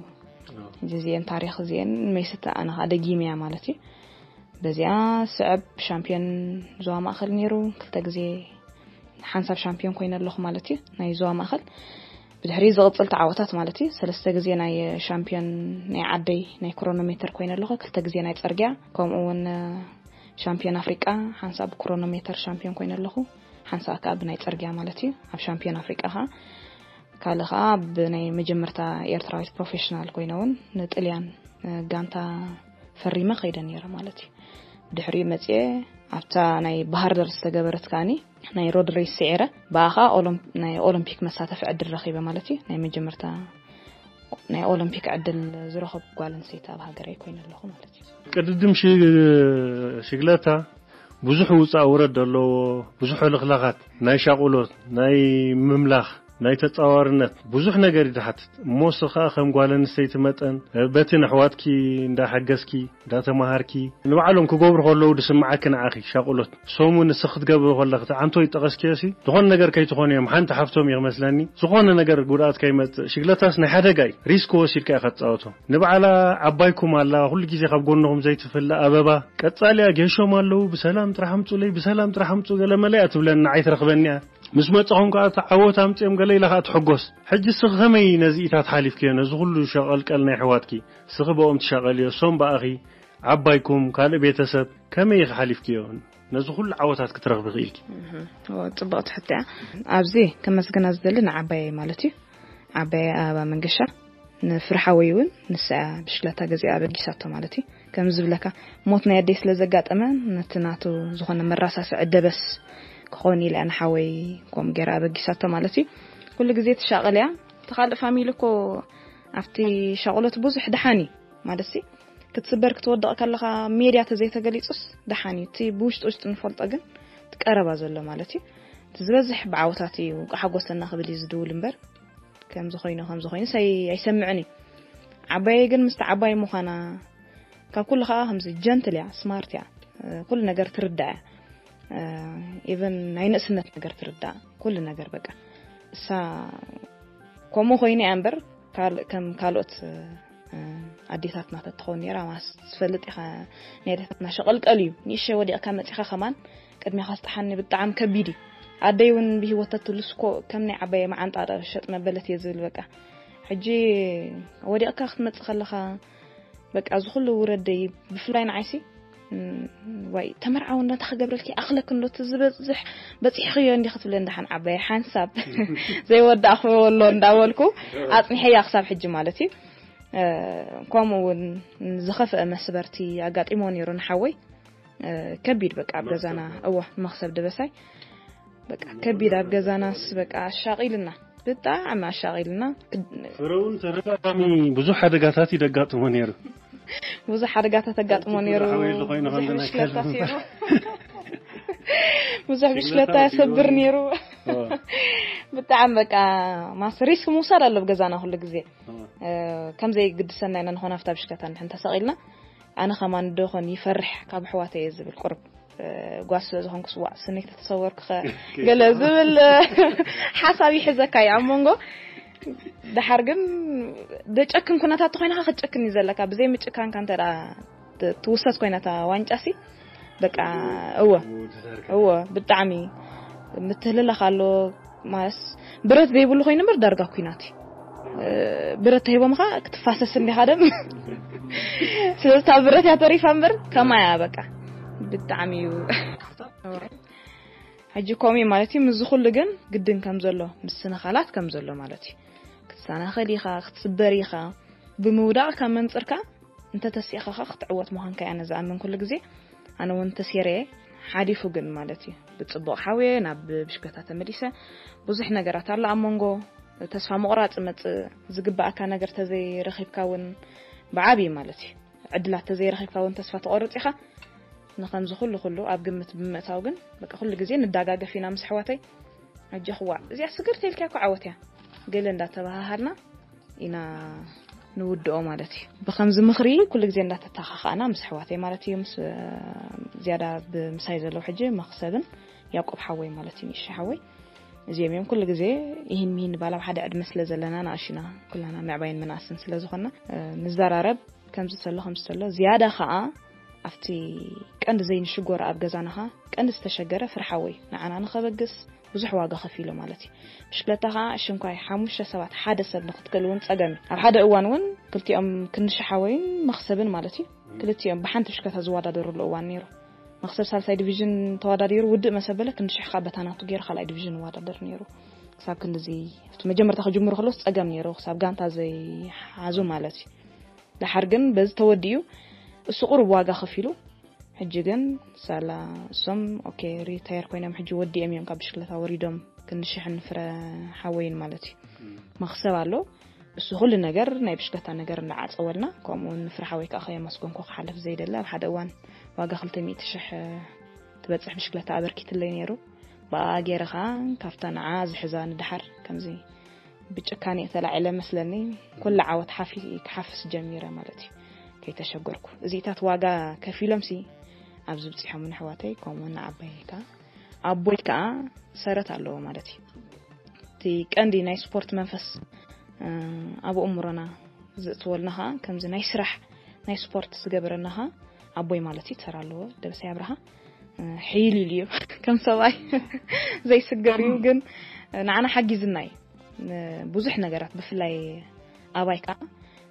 እዚ እዚኤን ታሪኽ እዚኤን መይስተ ኣነ ከኣ ደጊመያ ማለት እዩ። በዚኣ ስዕብ ሻምፒዮን ዞባ ማእከል ነይሩ። ክልተ ግዜ ሓንሳብ ሻምፒዮን ኮይነ ኣለኹ ማለት እዩ፣ ናይ ዞባ ማእከል። ብድሕሪ ዝቕጽል ተዓወታት ማለት እዩ፣ ሰለስተ ግዜ ናይ ሻምፒዮን ናይ ዓደይ ናይ ክሮኖሜተር ኮይነ ኣለኹ፣ ክልተ ግዜ ናይ ጽርግያ፣ ከምኡ እውን ሻምፒዮን ኣፍሪቃ ሓንሳብ ክሮኖሜተር ሻምፒዮን ኮይነ ኣለኹ፣ ሓንሳብ ከኣ ብናይ ጽርግያ ማለት እዩ። ኣብ ሻምፒዮን ኣፍሪቃ ከኣ ካልእ ከኣ ብናይ መጀመርታ ኤርትራዊት ፕሮፌሽናል ኮይነ እውን ንጥልያን እ፣ ጋንታ ፈሪመ ከይደ ነይረ ማለት እዩ። ድሕሪኡ መጽየ ኣብታ ናይ ባህር ዳር ዝተገበረት ከኣኒ ናይ ሮድ ሬስ ስዒረ ብኣኻ ኦሎም-፣ ናይ ኦሎምፒክ መሳተፊ ዕድል ረኺበ ማለት እዩ። ናይ መጀመርታ ናይ ኦሎምፒክ ዕድል ዝረኸብ ጓል ኣንስተይቲ ኣብ ሃገረይ ኮይነ ኣለኹ ማለት እዩ። ቅድድም ሽ-፣ ሽግለታ ብዙሕ ውፃእ ውረድ ኣለዎ። ብዙሕ ልኽላኻት ናይ ሻቁሎት ናይ ምምላኽ ናይ ተጻዋርነት ብዙሕ ነገር እዩ ዝሓትት። እሞ ንስኻ ከም ጓል ኣንስተይቲ መጠን በቲ ንኣሕዋትኪ እንዳሓገዝኪ እንዳተማሃርኪ ንባዕሎም ክገብሩ ከለዉ ዝስምዓኪ ንዓኺ ሻቁሎት ሶሙ ንስኺ ክትገብሪ ከለኺ እቲ ዓንቶ ይጠቐስክዮ ሲ ዝኾነ ነገር ከይትኾኑ እዮም። ሓንቲ ሓፍቶም እዩ ክመስለኒ ዝኾነ ነገር ጉድኣት ከይመጽእ ሽግለታስ ናይ ሓደጋ እዩ። ሪስክ ወሲድካ ኢኻ ትጻወቶ። ንባዕላ ዓባይኩም ኣላ ኩሉ ግዜ ካብ ጎንኹም ዘይትፍለ ኣበባ ቀጻልያ ጌሾም ኣለዉ ብሰላም ጥራሕ ኣምጹለይ ብሰላም ጥራሕ ኣምጹ ገለ መለያ ትብለኒ ንዓይ ትረኽበኒ እያ። ምስ መጻኹም ከኣ እቲ ዓወት ኣምጺኦም ገለ ኢላ ከኣ ትሕጎስ። ሕጂ እስኺ ከመይ ነዚ ኢታት ሓሊፍክዮ ነዚ ኩሉ ሸቐልቀል ናይ ኣሕዋትኪ? እስኺ ብኦም ትሻቐልዮ እሶም ብኣኺ ዓባይኩም ካልእ ቤተሰብ ከመይ ኢኺ ሓሊፍክዮ ነዚ ኩሉ ዓወታት ክትረኽቢ ክኢልኪ? እወ፣ ጽብቕቲ ሕቶ እያ። ኣብዚ ከመስግና ዝደሊ ንዓባየይ ማለት እዩ። ዓባየይ ኣበባ መንገሻ ንፍርሓወይ እውን ንሳ እያ ብሽክለታ ገዚኣ ኣበጊሳቶ ማለት እዩ። ከም ዝብለካ ሞት ናይ ኣደይ ስለ ዘጋጠመ ነቲ ናቱ ዝኾነ መራሳስዒ ደበስ ክኸውን ኢለ እያ ንሓወይ ከምኡ ገይራ ኣበጊሳቶ ማለት እዩ። ኩሉ ግዜ ትሻቐል እያ። እቲ ካልእ ፋሚሊ እኮ ኣብቲ ሻቕሎት ብዙሕ ደሓን እዩ ማለት ሲ ክትስበር ክትወድቕ ከለኻ ሜድያ ተዘይተገሊጹስ ደሓን እዩ። እቲ ብውሽጢ ውሽጢ ንፈልጦ ግን እቲ ቀረባ ዘሎ ማለት እዩ። እቲ ዝበዝሕ ብዓወታት እዩ ሓጎሰና ክብል እዩ ዝድውል እምበር ከምዚ ኮይኑ ከምዚ ኮይኑ ሰይ ኣይሰምዕን እዩ። ዓባየይ ግን ምስቲ ዓባይ ምዃና ካብ ኩሉ ከዓ ከምዚ ጀንትል እያ፣ ስማርት እያ፣ ኩሉ ነገር ትርዳእ እያ። ኢቨን ናይ ንእስነት ነገር ትርዳእ ኩሉ ነገር በቃ እሳ ከምኡ ኮይኑ እያ እምበር ካልእ ከም ካልኦት ኣዴታትና ተትኸውን ነይራ ማስ ትፈልጥ ኢኻ። ናይ ኣዴታትና ሸቐልቀል እዩ። ንእሸ ወዲቕካ መፂኻ ከማን ቅድሚኻ ስጥሓኒ ብጣዕሚ ከቢድ እዩ። ኣደይ እውን ብህይወት ተትህሉስ እኮ ከም ናይ ዓባየ መዓንጣ ሸጥ መበለት እየ ዝብል። በቃ ሕጂ ወዲቕካ ክትመጽእ ከለኻ በቃ እዚ ኩሉ ውረደይ ብፍላይ ንዓይሲ ዋይ ተመርዓዊ እንዳታ ክገብረልኪ ኣኽለክ እንዶ ዝበዝሕ በፂሕኽዮ እንዲ ክትብል እንዳሓን ዓባየ ሓንሳብ ዘይወዳእኽዎ ኣሎ እንዳበልኩ ኣፅኒሐያ ክሳብ ሕጂ ማለት እዩ። ከምኡ እውን ዝኸፍአ መስበርቲ ኣጋጢሞ ነይሩ ንሓወይ። ከቢድ በቃ ኣብ ገዛና እወ መኽሰብ ደበሳይ በቃ ከቢድ ኣብ ገዛናስ በቃ ኣሻቒልና ብጣዕሚ ኣሻቒልና። ፍረውን ተደጋጋሚ ብዙሕ ሓደጋታት ይደጋጥሞ ነይሩ። ብዙሕ ሓደጋታት ኣጋጥሞ ነይሩ። ብዙሕ ብሽክለታ ይሰብር ነይሩ። ብጣዕሚ በቃ ማስ ሪስክ ምውሳድ ኣሎ ኣብ ገዛና ኩሉ ግዜ። ከም ዘይግድሰና ኢና ንኾን ኣብታ ብሽክለታ ንሕን ተሰቒልና ኣነ ከማን ዶ ኾን ይፈርሕ ካብ ኣሕዋተይ እየ ዝብል ቁርብ ጓል ስለ ዝኾንኩ ስዋእ ስነይ ተተሰወርኩ ገለ ዝብል ሓሳብ ይሕዘካ እዩ ኣብ መንጎ። ደሓር ግን ደጨክን ኩነታት ተኾይንካ ክትጨክን እዩ ዘለካ። ብዘይ ምጭካንካ እንተ ትውሰድ ኮይና እታ ዋንጫ ሲ በቃ እወ እወ ብጣዕሚ ምትህልላኽ ኣሎ። ማለት ብረት ዘይብሉ ኮይኑ ምር ዳርጋ ኩናት ብረት ተሂቦምኻ ክትፋሰስ እንዲኻ ደም ስለዚ እታ ብረት እያ ተሪፋ እምበር ከማያ በቃ ብጣዕሚ እዩ። ሕጂ ከምኡ እዩ ማለት እዩ። ምስ ኩሉ ግን ግድን ከም ዘሎ ምስንኻላት ከም ዘሎ ማለት እዩ። ክትሰናኸል ኢኻ ክትስበር ኢኻ ብምውዳቕ ካብ መንፅርካ እንተ ተሲእኻ ክትዕወት ምዃንካ እያ ነዝኣምን ኩሉ ግዜ። ኣነ እውን ተሴረየ ሓዲፉ ግን ማለት እዩ ብፅቡቕ ሓውየ ናብ ብሽክለታ ተመሊሰ። ብዙሕ ነገራት ኣሎ ኣብ መንጎ ተስፋ ምቑራፅ መፅእ ዝግባኣካ ነገር ተዘይረኺብካ እውን ብዓብዪ ማለት እዩ ዕድላት ተዘይረኺብካ እውን ተስፋ ተቆርፅ ኢኻ። ንከምዚ ኩሉ ኩሉ ኣብ ግምት ብምእታው ግን በቃ ኩሉ ግዜ ንዳጋገፍ ኢና ምስ ኣሕዋተይ። ኣጆኽዋ እዚኣ ስግር ተልኪያ እኮ ዓወት እያ ገለ እንዳተባሃሃልና ኢና ንውድኦ ማለት እዩ። ብከምዚ ምኽሪ ኩሉ ግዜ እንዳተተኻኻእና ምስ ኣሕዋተይ ማለት እዩ ምስ ዝያዳ ብምሳይ ዘለዉ ሕጂ መኽሰብን ያቆብ ሓወይ ማለት እዩ ንእሽተይ ሓወይ እዚኦም እዮም ኩሉ ግዜ ይህን ምሂን ባል ኣብ ሓደ ዕድመ ስለ ዘለና ንኣሽና ኩላና ምዕባይን ምንኣስን ስለ ዝኾንና ንዘራረብ ከምዚ ተሎ ከምዚ ተሎ ዝያዳ ከዓ ኣብቲ ቀንዲ ዘይንሽጎር ኣብ ገዛና ኸዓ ቀንዲ ዝተሸገረ ፍርሓወይ ንዓና ንኸበግስ ብዙሕ ዋጋ ከፊሉ ማለት እዩ። ብሽክለታ ኸዓ ሽንኳይ ሓሙሽተ ሰባት ሓደ ሰብ ንክትክእል እውን ጸገም እዩ። ኣብ ሓደ እዋን እውን ክልቲኦም ክንሽሓወይን መኽሰብን ማለት እዩ። ክልቲኦም ብሓንቲ ብሽክለታ ዝወዳደሩሉ እዋን ነይሩ። መኽሰብ ሳልሳይ ዲቪዥን ተወዳዲሩ ውድእ መሰበለ ክንዲ ሽሕ ካብ በታናቱ ገይሩ ካልኣይ ዲቪዥን ይወዳደር ነይሩ። ክሳብ ክንድዚ ኣብቲ መጀመርታ ክጅምሩ ከለስ ጸገም ነይሩ ክሳብ ጋንታ ዘይሓዙ ማለት እዩ። ደሓር ግን በዚ ተወዲኡ እሱ ቁሩብ ዋጋ ከፊሉ ሕጂ ግን ሳላ እሶም ኦኬ ሪታየር ኮይኖም ሕጂ ወዲኦም እዮም ካብ ብሽክለታ ወሪዶም ክንዲ ሽሕን ፍረ ሓወይን ማለት እዩ። መኽሰብ ኣሎ እሱ ኩሉ ነገር ናይ ብሽክለታ ነገር እንዳዓጸወልና ከምኡ ንፍረ ሓወይ ከዓ ከየመስገንኩ ክሓልፍ ዘይደለ ኣብ ሓደ እዋን ዋጋ ክልተ ሚእቲ ሽሕ ትበጽሕ ብሽክለታ ኣበርኪትለይ ነይሩ። ብኣ ገይረ ከዓ ካብታ ንዓ ዝሕዛ ንድሓር ከምዚ ብጭካኔ ተላዒለ መስለኒ ኩሉ ዓወት ሓፊ ክሓፍስ ጀሚረ ማለት እዩ። ከይተሸገርኩ እዚታት ዋጋ ከፊሎም ሲ ኣብዚ ብፂሖም ንሕዋተይ ከምኡ ንዓበይ ከዓ ኣቦይ ከዓ ሰረት ኣለዎ ማለት እዩ። እቲ ቀንዲ ናይ ስፖርት መንፈስ ኣብ እምሮና ዘእትወልና ከዓ ከምዚ ናይ ስራሕ ናይ ስፖርት ዝገበረና ከዓ ኣቦይ ማለት እዩ ተራ ኣለዎ ደበሳይ ኣብርሃ። ሕይል ኢሉ እዩ ከም ሰብኣይ ዘይስገር እዩ ግን ንዓና ሓጊዝና እዩ ብዙሕ ነገራት ብፍላይ ኣባይ ከዓ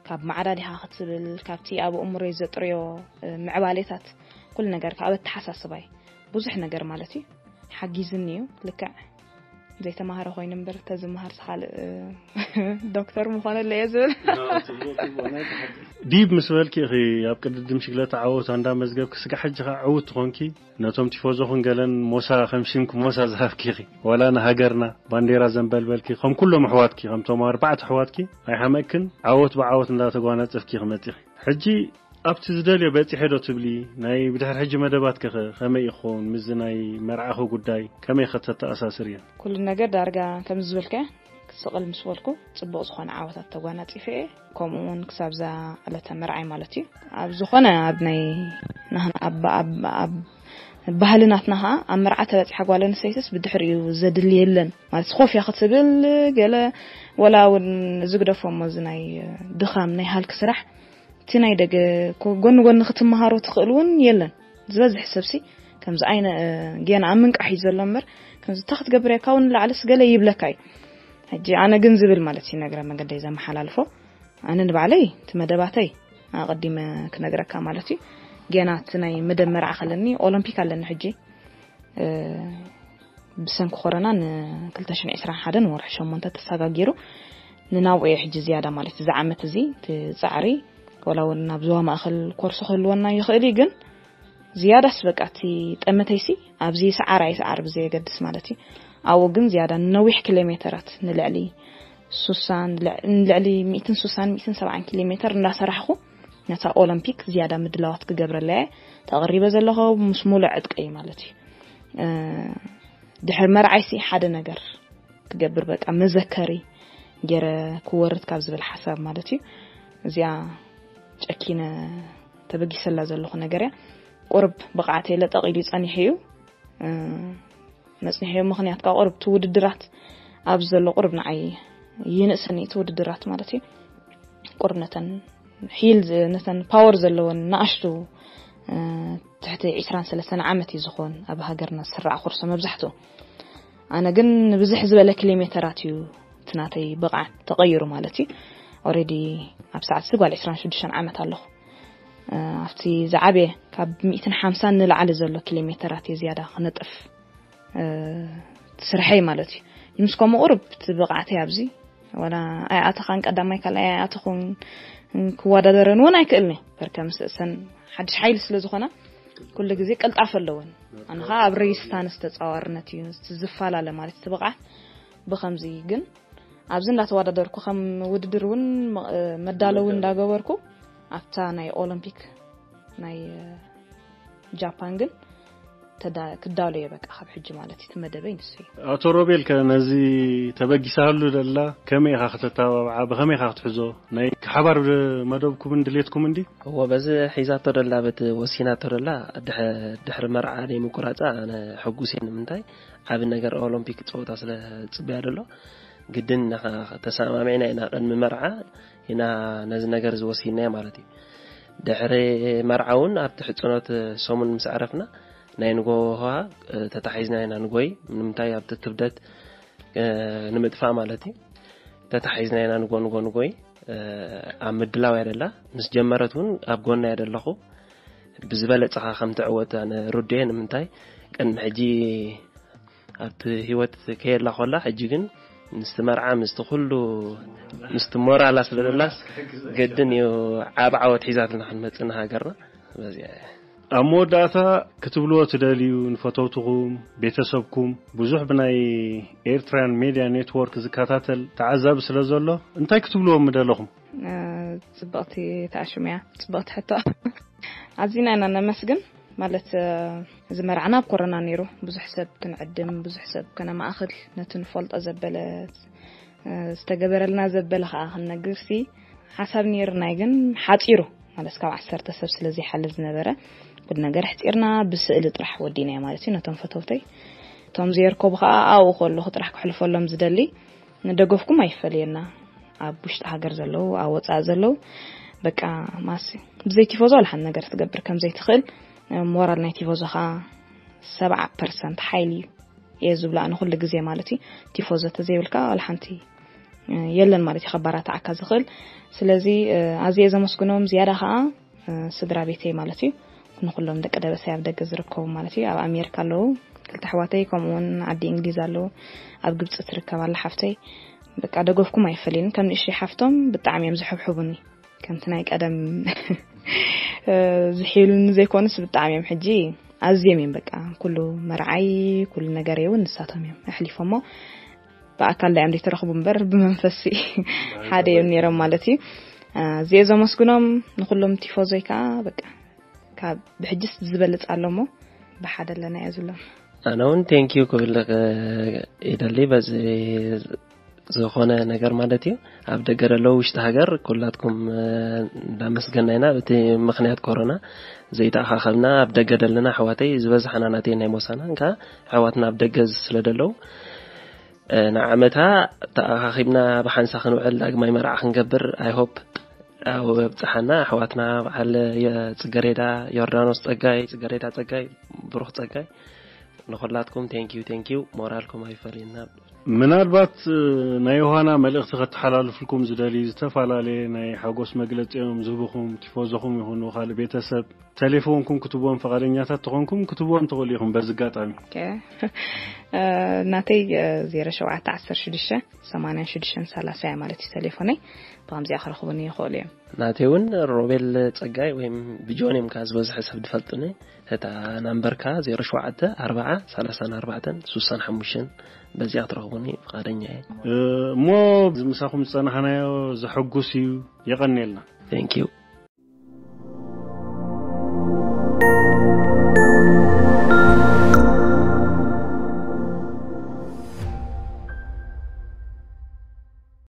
ካብ ማዕዳ ዲኻ ክትብል ካብቲ ኣብ እምሮይ ዘጥርዮ ምዕባሌታት ኩሉ ነገር ከዓ በተሓሳስባይ ብዙሕ ነገር ማለት እዩ ሓጊዝኒ እዩ ልክዕ ዘይተማሃረ ኮይኑ እምበር ተዝመሃር ዝካልእ ዶክተር ምኾነለ እየ ዝብል። ዲብ ምስ በልኪ ኢኺ ኣብ ቅድድም ሽግለታ ዓወት ኣንዳ መዝገብኪ ስጋ ሕጂ ኸዓ ዕውት ትኾንኪ ነቶም ቲፎዞኹን ገለን ሞሳ ከም ሽምኪ ሞሳ ዝሃብኪ ኢኺ ዋላ ንሃገርና ባንዴራ ዘንበልበልኪ ከም ኩሎም ኣሕዋትኪ ከምቶም ኣርባዕተ ኣሕዋትኪ ኣይሓመቅክን ዓወት ብዓወት እንዳተጓናጸፍኪ ክመጽ ኢኺ ሕጂ ኣብቲ ዝደልዮ በጺሐ ዶ ትብሊ? ናይ ብድሕሪ ሕጂ መደባትኪ ከ ከመይ እዩ ክኸውን? ምስዚ ናይ መርዓኺ ጉዳይ ከመይ ከ ተተኣሳስርዮ? ኩሉ ነገር ዳርጋ ከምዚ ዝበልካዮ ክስቕል ምስ በልኩ ጽቡቕ ዝኾነ ዓወታት ተጓናጺፈ እየ። ከምኡ እውን ክሳብዛ ዕለተ መርዓይ ማለት እዩ። ኣብ ዝኾነ ኣብ ናይ ናህና ኣብ ኣብ ኣብ ባህሊ ናትና ኸዓ ኣብ መርዓ ተበጺሓ ጓል ኣንስተይትስ ብድሕሪኡ ዘድሊ የለን ማለት ኮፍ እያ ክትብል ገለ ወላ እውን ዝግደፎ እሞ እዚ ናይ ድኻም ናይ ሃልኪ ስራሕ እቲ ናይ ደገ ጎኒ ጎኒ ክትመሃሮ ትኽእል እውን የለን ዝበዝሕ ሰብሲ ከምዚ ኣይነ ጌና ኣብ ምንቃሕ እዩ ዘሎ እምበር፣ ከምዚ እንታይ ክትገብር እያ ካብኡ ንላዕሊ ስገለ ይብለካ እዩ። ሕጂ ኣነ ግን ዝብል ማለት እዩ ነግረ መገደይ ዘመሓላልፎ። ኣነ ንባዕለይ እቲ መደባተይ ኣቐዲመ ክነግረካ ማለት እዩ። ጌና እቲ ናይ መደብ መርዓ ከለኒ ኦሎምፒክ ኣለኒ ሕጂ። ብሰንኪ ኮረና ን2021 ወርሒ ሸሞንተ ተሰጋጊሩ። ንናብኡ እየ ሕጂ ዝያዳ ማለት እዚ ዓመት እዚ እቲ ጻዕሪ፣ ወላ እውን ናብ ዞባ ማእከል ኮርስ ክህልወና ይኽእል እዩ፣ ግን ዝያዳስ በቃ እቲ ጠመተይሲ ኣብዚ ሰዓር ኣይሰዓር ብዘየገድስ ማለት እዩ። ኣብኡ ግን ዝያዳ ነዊሕ ኪሎ ሜተራት ንልዕሊ 60 ንልዕሊ 160 170 ኪሎ ሜተር እንዳሰራሕኹ ነታ ኦሎምፒክ ዝያዳ ምድላዋት ክገብረላ እየ ተቐሪበ ዘለኹ፣ ምስ ሙሉእ ዕጥቀይ ማለት እዩ። ድሕሪ መርዓይሲ ሓደ ነገር ክገብር በቃ መዘከሪ ገይረ ክወርድ ካብ ዝብል ሓሳብ ማለት እዩ። እዚኣ ጨኪነ ተበጊሰላ ዘለኹ ነገር እያ። ቁርብ ብቕዓተይ ለጠቕ ኢሉ ጸኒሑ እዩ። መጽንሐዮ ምኽንያት ካብ ቁርብ እቲ ውድድራት ኣብ ዘሎ ቁርብ ንዓይ ይንእሰኒ እቲ ውድድራት ማለት እዩ። ቁርብ ነተን ሂል ነተን ፓወር ዘለወን ንኣሽቱ ትሕቲ 23 ዓመት እዩ ዝኾን ኣብ ሃገርና ዝስራዕ ኮርሶ መብዛሕትኡ። ኣነ ግን ብዝሕ ዝበለ ኪሎሜተራት እዩ እቲ ናተይ ብቕዓት ተቐይሩ ማለት እዩ። ኦሬዲ ኣብ ሰዓት ጓል 26 ዓመት ኣለኹ። ኣብቲ ዝዓበየ ካብ 150 ንላዕሊ ዘሎ ኪሎሜተራት እየ ዝያዳ ክነጥፍ ስርሐይ ማለት እዩ። ምስ ከምኡ ቁርብ እቲ ብቕዓተይ ኣብዚ ዋላ ኣይኣተኻን ቀዳማይ ካልኣይ ኣይኣተኹን ክወዳደረን እውን ኣይክእልን እየ። በርከ ምስ እሰን ሓድሽ ሓይሊ ስለ ዝኾና ኩሉ ግዜ ቅልጣፍ ኣለወን። ኣነ ኸዓ ኣብ ሬስታንስ ተጻዋርነት እዩ እቲ ዝፈላለ ማለት እቲ ብቕዓት ብኸምዚ ግን ኣብዚ እንዳተወዳደርኩ ከም ውድድር እውን መ- መዳለዊ እንዳገበርኩ ኣብታ ናይ ኦሎምፒክ ናይ ጃፓን ግን ተዳ- ክዳሎ እየ በቃ ካብ ሕጂ ማለት እዩ እቲ መደበይ ንሱ እዩ። ኣቶ ሮቤል ከ ነዚ ተበጊሳሉ ደላ ከመይ ኢኻ ከተተባብዓ ብኸመይ ኢኻ ክትሕዞ ናይ ሓባር መደብኩምን ድሌትኩም እንዲ? እዎ በዚ ሒዛቶ ደላ በቲ ወሲናቶ ደላ ድሕ- ድሕሪ መርዓ ናይ ምቁራፃ ኣነ ሕጉስ እየ። ንምንታይ ዓቢ ነገር ኦሎምፒክ ፀወታ ስለ ፅበያ ደሎ ግድን ንኻ ተሰማሚዕና ኢና ቅድሚ መርዓ ኢና ነዚ ነገር ዝወሲናዮ ማለት እዩ። ድሕሪ መርዓ እውን ኣብቲ ሕፅኖት ሰሙን ምስ ዕረፍና ናይ ንጎ ውሃ ተታሒዝና ኢና ንጎይ። ንምንታይ ኣብቲ ክብደት ንምጥፋእ ማለት እዩ። ተታሒዝና ኢና ንጎ ንጎ ንጎይ ኣብ ምድላው እያ ደላ። ምስ ጀመረት እውን ኣብ ጎና እያ ደለኹ። ብዝበለፀኻ ከም ትዕወት ኣነ ርዱየ። ንምንታይ ቅድሚ ሕጂ ኣብቲ ህይወት ከየላ ኮላ ሕጂ ግን ምስቲ መርዓ ምስቲ ኩሉ ምስቲ ሞራላ ስለ ደላስ ግድን እዩ ዓብ ዓወት ሒዛትና ክንመፅእ ንሃገርና። በዚኣ እያ። ኣብ መወዳእታ ክትብልዎ ትደልዩ ንፈተውትኹም ቤተሰብኩም ብዙሕ ብናይ ኤርትራያን ሜድያ ኔትወርክ ዝከታተል ተዓዛቢ ስለ ዘሎ እንታይ ክትብልዎም ምደለኹም? ጽብቕቲ ተኣሽሙ እያ። ጽብቕቲ ሕቶ። ኣዚና ኢና ነመስግን። ማለት እዚ መርዓና ኣብ ኮረና ነይሩ። ብዙሕ ሰብ ክንዕድም ብዙሕ ሰብ ከነማእኽል ነቲ ንፈልጦ ዘበለ ዝተገበረልና ዘበለ ከዓ ክንነግርሲ ሓሳብ ነይርናይ ግን ሓፂሩ ማለት ካብ ዓሰርተ ሰብ ስለ ዘይሓልፍ ዝነበረ ኩሉ ነገር ሕፂርና ብስእሊ ጥራሕ ወዲናዮ ማለት እዩ። ነቶም ፈተውተይ እቶም ዘየርከቡ ከዓ ኣብኡ ከለኹ ጥራሕ ክሕልፈሎም ዝደሊ ንደገፍኩም ኣይፈለየና። ኣብ ውሽጢ ሃገር ዘለዉ ኣብ ወፃኢ ዘለዉ በቃ ማሲ ብዘይ ቲፎዞ ዋላ ሓንቲ ነገር ትገብር ከም ዘይትኽእል ሞራል ናይ ቲፎዞ ከዓ ሰብዓ ፐርሰንት ሓይሊ እዩ እየ ዝብሎ ኣነ ኩሉ ግዜ ማለት እዩ። ቲፎዞ ተዘይብልካ ዋላ ሓንቲ የለን ማለት እዩ ከባራትዓካ ዝኽእል። ስለዚ ኣዝየ ዘመስግኖም ዝያዳ ከዓ ስድራ ቤተይ ማለት እዩ። ንኩሎም ደቂ ደበሳይ ኣብ ደገ ዝርከቡ ማለት እዩ ኣብ ኣሜሪካ ኣለዉ ክልተ ኣሕዋተይ ከምኡ እውን ዓዲ እንግሊዝ ኣለዉ። ኣብ ግብፂ ትርከብ ኣላ ሓፍተይ። በቃ ደገፍኩም ኣይፈለየኒ ከም ንእሽተይ ሓፍቶም ብጣዕሚ እዮም ዝሕብሕቡኒ። ከምቲ ናይ ቀደም ዝሒሉኒ ዘይኮኑስ ብጣዕሚ እዮም ሕጂ ኣዝዮም እዮም በቃ ኩሉ መርዓይ ኩሉ ነገረይ እውን ንሳቶም እዮም ኣሕሊፎሞ። ብኣካል ዳዮም ዘይተረኽቡ እምበር ብመንፈስ ሓደ እዮም ነይሮም ማለት እዩ። እዚኦ ዘመስግኖም ንኩሎም ቲፎዞይ ከዓ በቃ ካብ ብሕጅስ ዝበልፅ ኣሎ እሞ ብሓደ ኣለና እያ ዝብሎም። ኣነ እውን ቴንኪዩ ክብል ይደሊ በዚ ዝኾነ ነገር ማለት እዩ። ኣብ ደገ ዘለዉ ውሽጢ ሃገር ኩላትኩም እንዳመስገና ኢና። በቲ ምክንያት ኮሮና ዘይተኣኻኸብና ኣብ ደገ ደለና ኣሕዋተይ ዝበዝሓና ናተይ ናይ ሞሳና እንካ ኣሕዋትና ኣብ ደገ ስለ ደለዉ ንዓመታ ተኣኻኺብና ብሓንሳ ክንውዕል ዳግማይ መርዓ ክንገብር ኣይሆፕ ኣብ ኣብጽሓና ኣሕዋትና በዓል ጽገሬዳ ዮርዳኖስ ጸጋይ፣ ጽገሬዳ ጸጋይ፣ ብሩኽ ጸጋይ፣ ንኹላትኩም thank you thank you፣ ሞራልኩም ኣይፈለየና። ምናልባት ናይ ዮሃና መልእኽቲ ከተሓላልፍልኩም ዝደሊ ዝተፈላለየ ናይ ሓጎስ መግለጺኦም ዝህብኹም ቲፎዞኹም ይኹኑ ካልእ ቤተሰብ ቴሌፎንኩም ክትቦም ፈቓደኛታት ተኾንኩም ክትቦም ትኽእሉ ኢኹም። በዚ ኣጋጣሚ ናተይ ዜሮ ሸውዓተ ዓሰርተ ሽዱሽተ ሰማንያን ሽዱሽተን ሰላሳ እያ ማለት እዩ ቴሌፎነይ። ብኸምዚኣ ክረኽቡኒ ይኽእሉ እዮም። ናተይ እውን ሮቤል ጸጋይ ወይም ብጆን እዮም ከኣ ዝበዝሐ ሰብ ዝፈልጡኒ። እታ ናምበርካ ዜሮ ሸውዓተ ኣርባዓ ሰላሳን ኣርባዕተን ስሳን ሓሙሽተን፣ በዚኣ ክትረኽቡኒ ፍቓደኛ እየ። እሞ እዚ ምሳኹም ዝጸናሕናዮ ዘሐጉስ እዩ። የቐንየልና። Thank you።